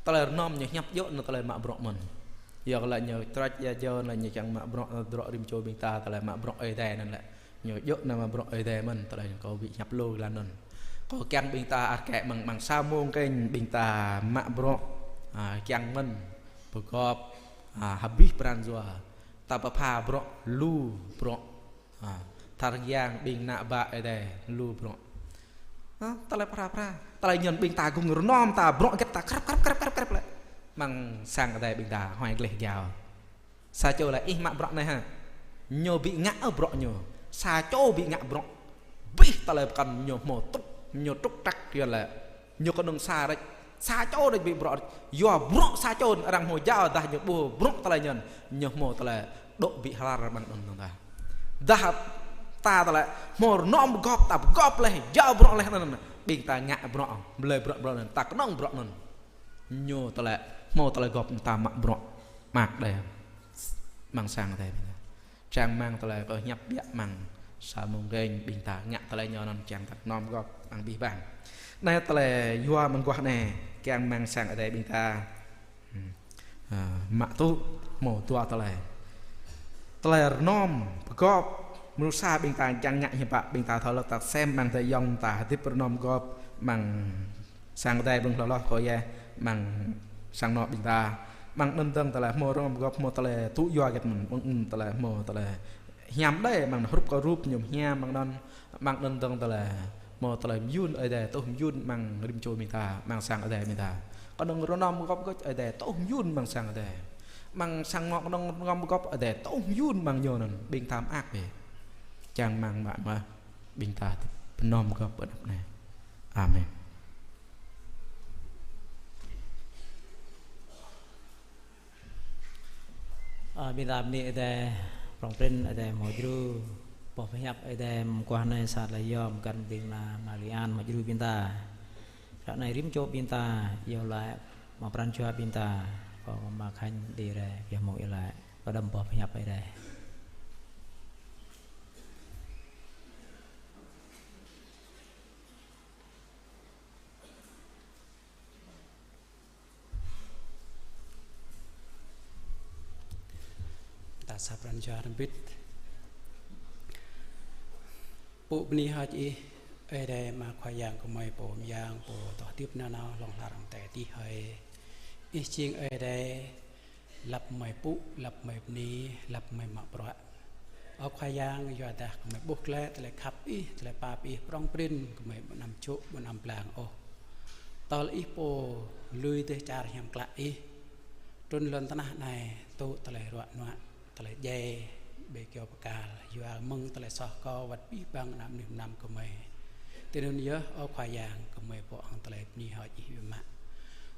Tơlơi rơnôm ñu hiăp djơ̆ anŭn tơlơi mă bruă mơ̆n. Yua kơ lĕ ñu trăč ia jơ lĕ ñu kiăng mă bruă, ơ, tơlơi rĭm čô ƀing ta tơlơi mă bruă Ơi Adai anŭn lĕ. Ñu djơ̆ anŭn mă bruă Ơi Adai mơ̆n, tơlơi kâo ƀu hiăp lu lăn anŭn. Kâo kiăng ƀing ta ăt kĕ amăng, amăng sa mông kơnh ƀing ta mă bruă, a, kiăng mơ̆n, pơgop, a, abih pran jua, ta pơpha bruă, lu bruă. A, tơring yang ƀing ană bă Ơi Adai, lu bruă. A, tơlơi phara phara. Tơlơi anŭn ƀing ta gơ̆ng rơnôm ta bruă hơget ta krăp, krăp, krăp, krăp, krăp lĕ. Amăng sang Ơi Adai ƀing ta, huai gleh jao. Sa čô lĕ ih mă bruă anai hă. Ñu ƀu ngă ôh bruă ñu. Sa čô ƀu ngă bruă. Abih tơlơi pơkŏn ñu hmâo truh, ñu truh trăk yua lĕ. Ñu kơnơ̆ng sa rĕč. Sa čô rĕč ƀu bruă rĕč. Yua bruă sa čô arăng hmâo jao dah ñu ƀu bruă tơlơi anŭn. Ñu hmâo tơlơi dŏ ƀu hlar amăng anŭn dah. Dah ta tơlơi hmâo rơnôm pơgop, ta pơgop laih, jao bruă laih anŭn. Ƀing ta ngă bruă, blơi bruă, bruă anŭn, ta kơnơ̆ng bruă anŭn. Ñu tơlơi, hmâo tơlơi gop ta mă bruă mơak đơi. Amăng sang Ơi Adai ƀing ta. Čang amăng tơlơi kâo hiăp biă amăng sa mông kơnh ƀing ta ngă tơlơi ñu anŭn kiăng ta rơnôm gop amăng abih bang. Anai tơlơi yua mơguah anai kiăng amăng sang Ơi Adai ƀing ta. Hmm. A, mă tŭ hmâo dua tơlơi. Tơlơi rơnôm pơgop, mơnuih sa ƀing ta kiăng ngă hiư̆m pă ƀing ta thâo lăk ta sem amăng tơlơi yŏng ta hơdip rơnôm gop amăng sang Ơi Adai ƀing hloh hloh kơ yơh amăng sang anŏ ƀing ta. Amăng anŭn dơ̆ng tơlơi hmâo rơnôm gop hmâo tơlơi tŭ yua hơget mơ̆n, amăng anŭn tơlơi hmâo tơlơi hiam đơi, amăng hrup kơ rup ñu hiam amăng anŭn, amăng anŭn dơ̆ng tơlơi hmâo tơlơi mơyun Ơi Adai tŭ mơyun amăng rĭm čô ƀing ta, amăng sang Ơi Adai ƀing ta. Kơnơ̆ng rơnôm gop gơ̆ Ơi Adai tŭ mơyun amăng sang Ơi Adai. Amăng sang anŏ kơnơ̆ng rơnôm gop Ơi Adai tŭ mơyun amăng ñu anŭn ƀing ta mơak bĕ. Čang amăng mă mơ̆. Ƀing ta pơnôm gop pơ anăp anai. Amen. A, ƀing ta bơni Ơi Adai, prŏng prin Ơi Adai hmâo djru, boh pơhiăp Ơi Adai mơguah anai sat lĕ yom găn ƀing na Malian hmâo djru ƀing ta. Ră anai rĭm čô ƀing ta, iâu laĭ, mă pran jua ƀing ta, kơ mă khanh đi rai, biă hmâo iâu laĭ, kơ đăm boh pơhiăp Ơi Adai. Ta sa pran jua hrŏm hơbĭt. Pŭ bơni hơơč Ih, Ơi Adai Ama Khua Yang gơmơi pô mơyang, pô dŏ hơdip nanao hlŏng lar amăng adai adih hơi. Ih jing Ơi Adai, lăp gơmơi pŭ, lăp gơmơi bơni, lăp gơmơi mă bruă. Ơ Khua Yang, yua dah gơmơi ƀuh glaĭ tơlơi khăp Ih, tơlơi pap Ih, prŏng prin gơmơi ƀu anăm čŭk, ƀu anăm blang ôh. Tơl Ih pô lui dêh čar hiam klă Ih trŭn lŏn tơnah anai, tŭ tơlơi ruă nuă, tơlơi djai, ƀơi kyâo bơkal, yua mơ̆ng tơlơi soh kâo wơ̆t abih bang ană mơnuih mơnam gơmơi. Tui anŭn yơh, Ơ Khua Yang, gơmơi pô hăng tơlơi bơni hơơč Ih biă mă.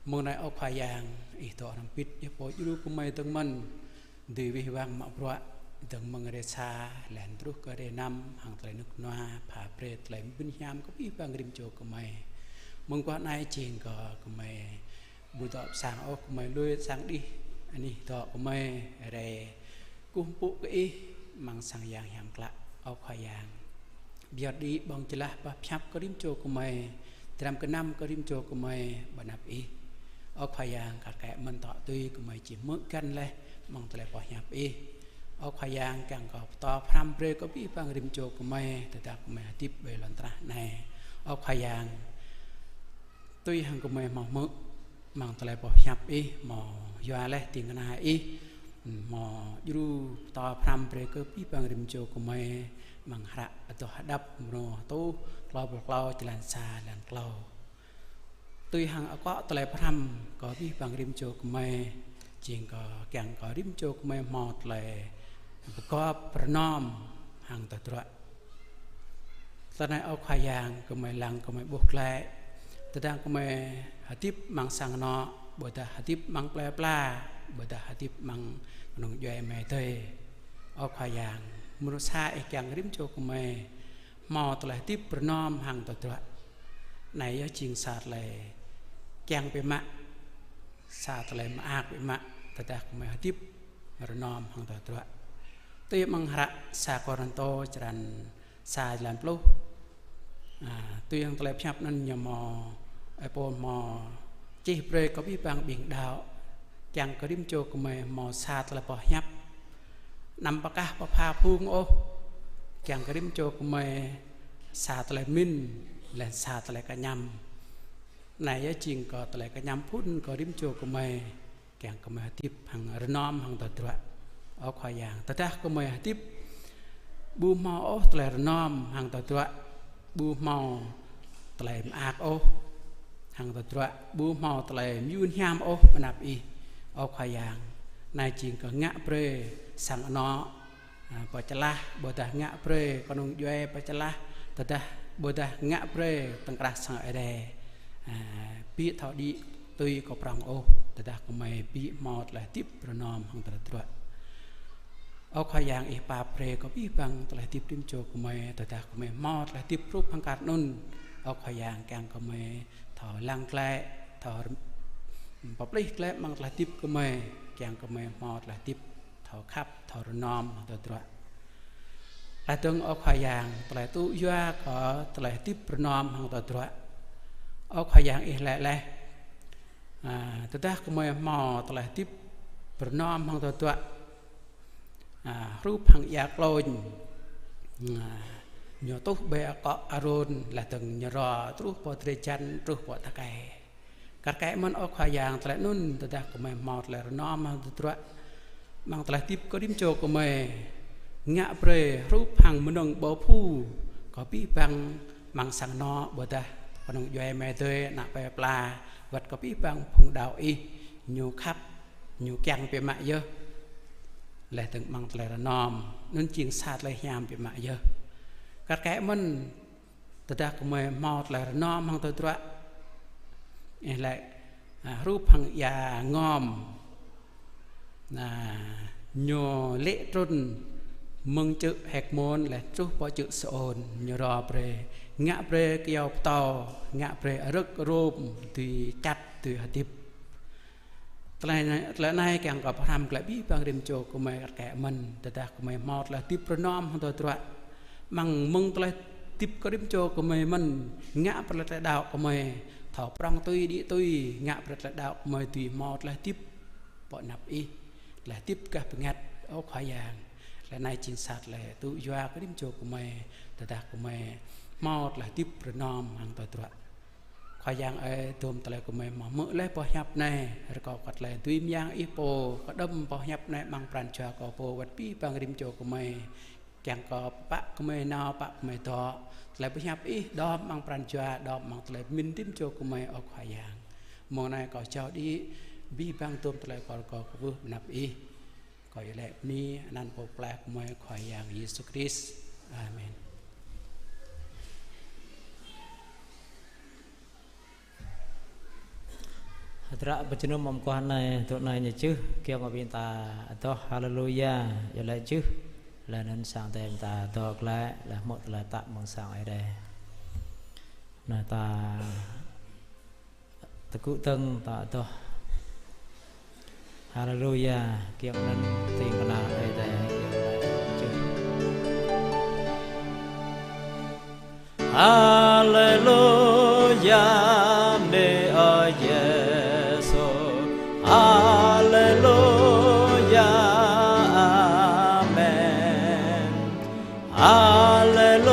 Mơ̆ng anai, Ơ Khua Yang, Ih dŏ hrŏm hơbĭt, Ih pô djru gơmơi dơ̆ng mơ̆n. Dưi wih wăng mă bruă, dơ̆ng mơ̆ng hrơi sa, laih anŭn truh kơ hrơi năm, hăng tơlơi rơnŭk rơnua, pha brơi tơlơi mơbơ̆n hiam kơ abih bang rĭm čô gơmơi. Mơguah anai jing kơ gơmơi ƀu dŏ pơ sang ôh, gơmơi lui sang đih, anih dŏ gơmơi, rai kơkuh pơpŭ kơ Ih, amăng sang Yang hiam klă, Ơ Khua Yang. Pơyơr đĭ ƀơ̆ng jơlah boh pơhiăp kơ rĭm čô gơmơi, dram gơnam kơ rĭm čô gơmơi, ƀơi anăp Ih. Ơ Khua Yang, kar kaĭ mơ̆n tŏ tui gơmơi či hmư̆ găn laih, amăng tơlơi boh hiăp Ih. Ơ Khua Yang, kiăng kơ pơtô pơhrăm brơi kơ abih bang rĭm čô gơmơi, tơdah gơmơi hơdip ƀơi lŏn tơnah anai. Ơ Khua Yang, tui hăng gơmơi hmâo hmư̆, amăng tơlơi boh hiăp Ih, hmâo yua laih ding kơna Ih, hmâo djru pơtô pơhrăm brơi kơ abih bang rĭm čô gơmơi, amăng hră Adoh Hơđăp mrô rơtuh klâo pluh klâo, jơlan sa, jơlan klâo. Tui hăng akŏ tơlơi pơhrăm kơ abih bang rĭm čô gơmơi, jing kơ kiăng kơ rĭm čô gơmơi hmâo tơlơi pơgop pơrơnôm hăng tơdruă. Tơ anai Ơ Khua Yang, gơmơi lăng gơmơi ƀuh glaĭ. Tơdang gơmơi hơdip amăng sang anŏ, ƀôdah hơdip amăng plơi pla, ƀôdah hơdip amăng kơnung djuai amai adơi. Ơ Khua Yang, mơnuih sa Ih kiăng rĭm čô gơmơi hmâo tơlơi hơdip pơrơnôm hăng tơdruă. Anai yơh jing sa tơlơi kiăng biă mă, sa tơlơi mơak biă mă, tơdah gơmơi hơdip rơnŏm hăng tơdruă. Tui amăng hră sa Kôrintô črăn sa jơlan pluh. A, tui hăng tơlơi pơhiăp anŭn ñu hmâo, ơi Pôl hmâo čih brơi kơ abih bang ƀing đaŏ, kiăng kơ rĭm čô gơmơi hmâo sa tơlơi pơhiăp. Anăm pơkah pơpha phung ôh, kiăng kơ rĭm čô gơmơi sa tơlơi mĭn, laih sa tơlơi kơñăm. Anai yơh jing kơ tơlơi kơñăm phŭn kơ rĭm čô gơmơi, kiăng kơ gơmơi hơdip hăng rơnŏm hăng tơdruă. Ơ Khua Yang, tơdah gơmơi hơdip ƀu hmâo ôh tơlơi rơnŏm hăng tơdruă, ƀu hmâo tơlơi mơak ôh hăng tơdruă, ƀu hmâo tơlơi mơyŭn hiam ôh ƀơi anăp Ih, ơ Khua Yang. Anai jing kơ ngă brơi sang anŏ, a, pơčơlah, ƀôdah ngă brơi kơnung djuai pơčơlah, tơdah ƀôdah ngă brơi tơ̆ng krah sang Ơi Adai, a, ƀu thâo đĭ tui kơ prŏng ôh, tơdah gơmơi ƀu hmâo tơlơi hơdip rơnŏm hăng tơdruă. Ơ Khua Yang, Ih pap brơi kơ abih bang tơlơi hơdip rĭm čô gơmơi, tơdah gơmơi hmâo tơlơi hơdip hrup hăng kar anŭn, ơ Khua Yang, kiăng kơ gơmơi thâo lăng glaĭ, thâo rơm-, pơplih glaĭ amăng tơlơi hơdip gơmơi, kiăng kơ gơmơi hmâo tơlơi hơdip thâo khăp, thâo rơnŏm hăng tơdruă. Laih dơ̆ng, ơ Khua Yang, tơlơi tŭ yua kơ tơlơi hơdip rơnŏm hăng tơdruă, ơ Khua Yang, Ih laĭ laih, a, tơdah gơmơi hmâo tơlơi hơdip rơnŏm hăng tơdruă, a, hrup hăng ia klôn, a, ñu tuh ƀơi akŏ Arôn, laih dơ̆ng ñu rô truh pơ drơi jăn, truh pơ tơkai. Kar kaĭ mơ̆n, ơ Khua Yang, tơlơi anŭn, tơdah gơmơi hmâo tơlơi rơnŏm hăng tơdruă, amăng tơlơi hơdip kơ rĭm čô gơmơi, ngă brơi hrup hăng mơnơ̆ng ƀâo phu kơ abih bang amăng sang anŏ, ƀôdah kơnung djuai amai adơi, ană plơi pla, wơ̆t kơ abih bang phung đaŏ Ih, ñu khăp, ñu kiăng biă mă yơh, laih dơ̆ng amăng tơlơi rơnŏm, anŭn jing sa tơlơi hiam biă mă yơh. Kar kaĭ mơ̆n, tơdah gơmơi hmâo tơlơi rơnŏm hăng tơdruă, Ih laĭ, a, hrup hăng ia ngom, a, ñu lê̆ trŭn mơ̆ng čư̆ Hekmôn laih truh pơ čư̆ Sêôn, ñu rô brơi, ngă brơi kyâo pơtâo, ngă brơi arơ̆k rôm dưi čăt, dưi hơdip. Tơlơi anai, tơlơi anai kiăng kơ pơhrăm glaĭ abih bang rĭm čô gơmơi kar kaĭ mơ̆n, tơdah gơmơi hmâo tơlơi hơdip rơnŏm hăng tơdruă, amăng mơ̆ng tơlơi hơdip kơ rĭm čô gơmơi mơ̆n, ngă brơi tơlơi đaŏ gơmơi thâo prŏng tui đĭ tui, ngă brơi tơlơi đaŏ gơmơi dưi hmâo tơlơi hơdip pơ anăp Ih, tơlơi hơdip gah bơngăt, ơ Khua Yang. Tơlơi anai jing sa tơlơi tŭ yua kơ rĭm čô gơmơi, tơdah gơmơi hmâo tơlơi hơdip rơnŏm hăng tơdruă. Khua Yang ơi, dôm tơlơi gơmơi hmư̆ laih boh hiăp anai, rơkâo kơ tơlơi dưi mơyang Ih pô kơđŏm boh hiăp anai amăng pran jua kâo pô wơ̆t abih bang rĭm čô gơmơi. Kiăng kơ pă gơmơi nao, pă gơmơi dŏ, tơlơi pơhiăp Ih đŏm amăng pran jua, đŏm amăng tơlơi pơmĭn rĭm čô gơmơi, ơ Khua Yang. Mông anai kâo jao đĭ abih bang dôm tơlơi kâo rơkâo kwưh ƀơi anăp Ih. Kâo iâu laĭ bơni anăn Pô Pơklaih gơmơi, Khua Yang Yêsu Krist. Amen. Hơdră pơjơnum mơguah anai, tŭ anai ñu čih, kiăng kơ ƀing ta adoh Haleluya, iâu laĭ čih, laih anŭn sang Ơi Adai ƀing ta dŏ glaĭ, laih hmư̆ tơlơi mơak mơ̆ng sang Ơi Adai. Anai ta tơgŭ dơ̆ng ta adoh Haleluya, kiăng anŭn tĭng kơna Ơi Adai. Haleluya, bơni Ơi Yêsu. Haleluya, amen. Haleluya,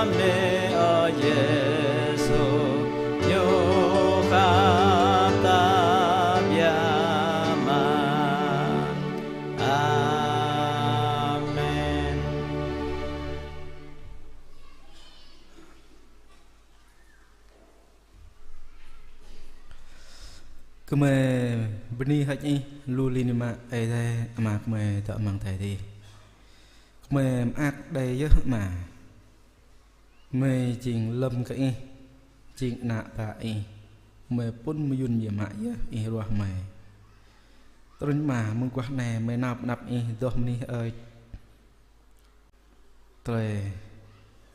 bơni Ơi Yêsu, ñu khăp ta biă mă. Amen. Gơmơi bơni hơ̆k Ih lu lin biă mă, Ơi Adai Ama gơmơi dŏ amăng adai adih. Gơmơi mơak đơi yơh Ama. Gơmơi jing lơ̆m kơ Ih, jing ană bă Ih. Gơmơi pŭn mơyŭn biă mă yơh Ih ruah gơmơi. Trŭn Ama, mơguah anai gơmơi nao pơ anăp Ih, adoh bơni hơơč. Tơlơi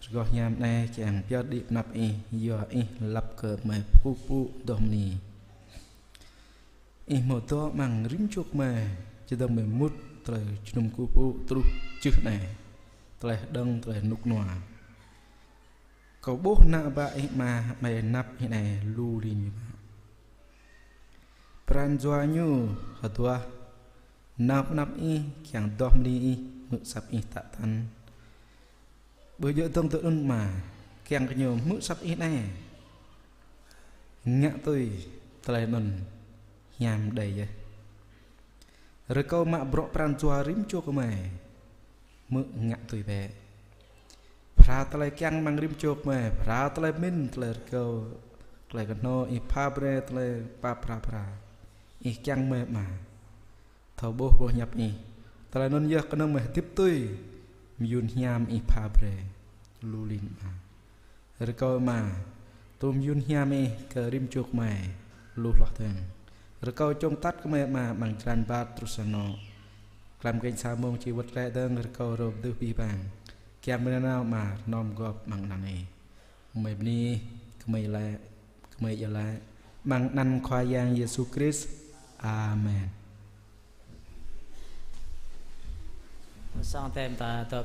rơgoh hiam anai kiăng pơyơr đĭ pơ anăp Ih, yua Ih lăp kơ gơmơi pơpŭ pơpŭ adoh bơni. Ih hmâo dŏ amăng rĭm čô gơmơi, čơdơ̆ng gơmơi mŭt tơlơi jơnum kơkuh pơpŭ truh jưh anai, tơlơi hơđơ̆ng, tơlơi rơnŭk rơnua. Kâo ƀuh ană bă ih Ama, amai anăp ih anai lu lin biă mă. Pran jua ñu hơduah, nao pơ anăp ih, kiăng adoh bơni ih, hmư̆ asăp ih tă tăn. Ƀu djơ̆ dơ̆ng tui anŭn Ama, kiăng kơ ñu hmư̆ asăp ih anai, ngă tui tơlơi anŭn hiam đơi yơh. Rơkâo mă bruă pran jua rĭm čô gơmơi hmư̆ ngă tui bĕ. Phara tơlơi kiăng amăng rĭm čô gơmơi, phara tơlơi pơmĭn, tơlơi rơkâo, tơlơi kơhnâo ih pha brơi, tơlơi pap phara phara. Ih kiăng gơmơi Ama thâo ƀuh boh hiăp ih. Tơlơi anŭn yơh kơnơ̆ng gơmơi hơdip tui mơyun hiam ih pha brơi lu lin Ama. Rơkâo Ama tŭ mơyun hiam ih kơ rĭm čô gơmơi lu hloh dơ̆ng. Rơkâo čŏng atăt gơmơi Ama amăng jơlan rơbat truh sang anŏ. Tlam kơnh sa mông či wơ̆t glaĭ dơ̆ng, rơkâo rŏ pơdưh abih bang. Kiăng gơmơi nanao Ama rơnŏm gŏp amăng anăn ih. Gơmơi bơni, gơmơi laĭ, gơmơi iâu laĭ amăng anăn Khua Yang Yêsu Krist. Amen. Sang tem ta dŏ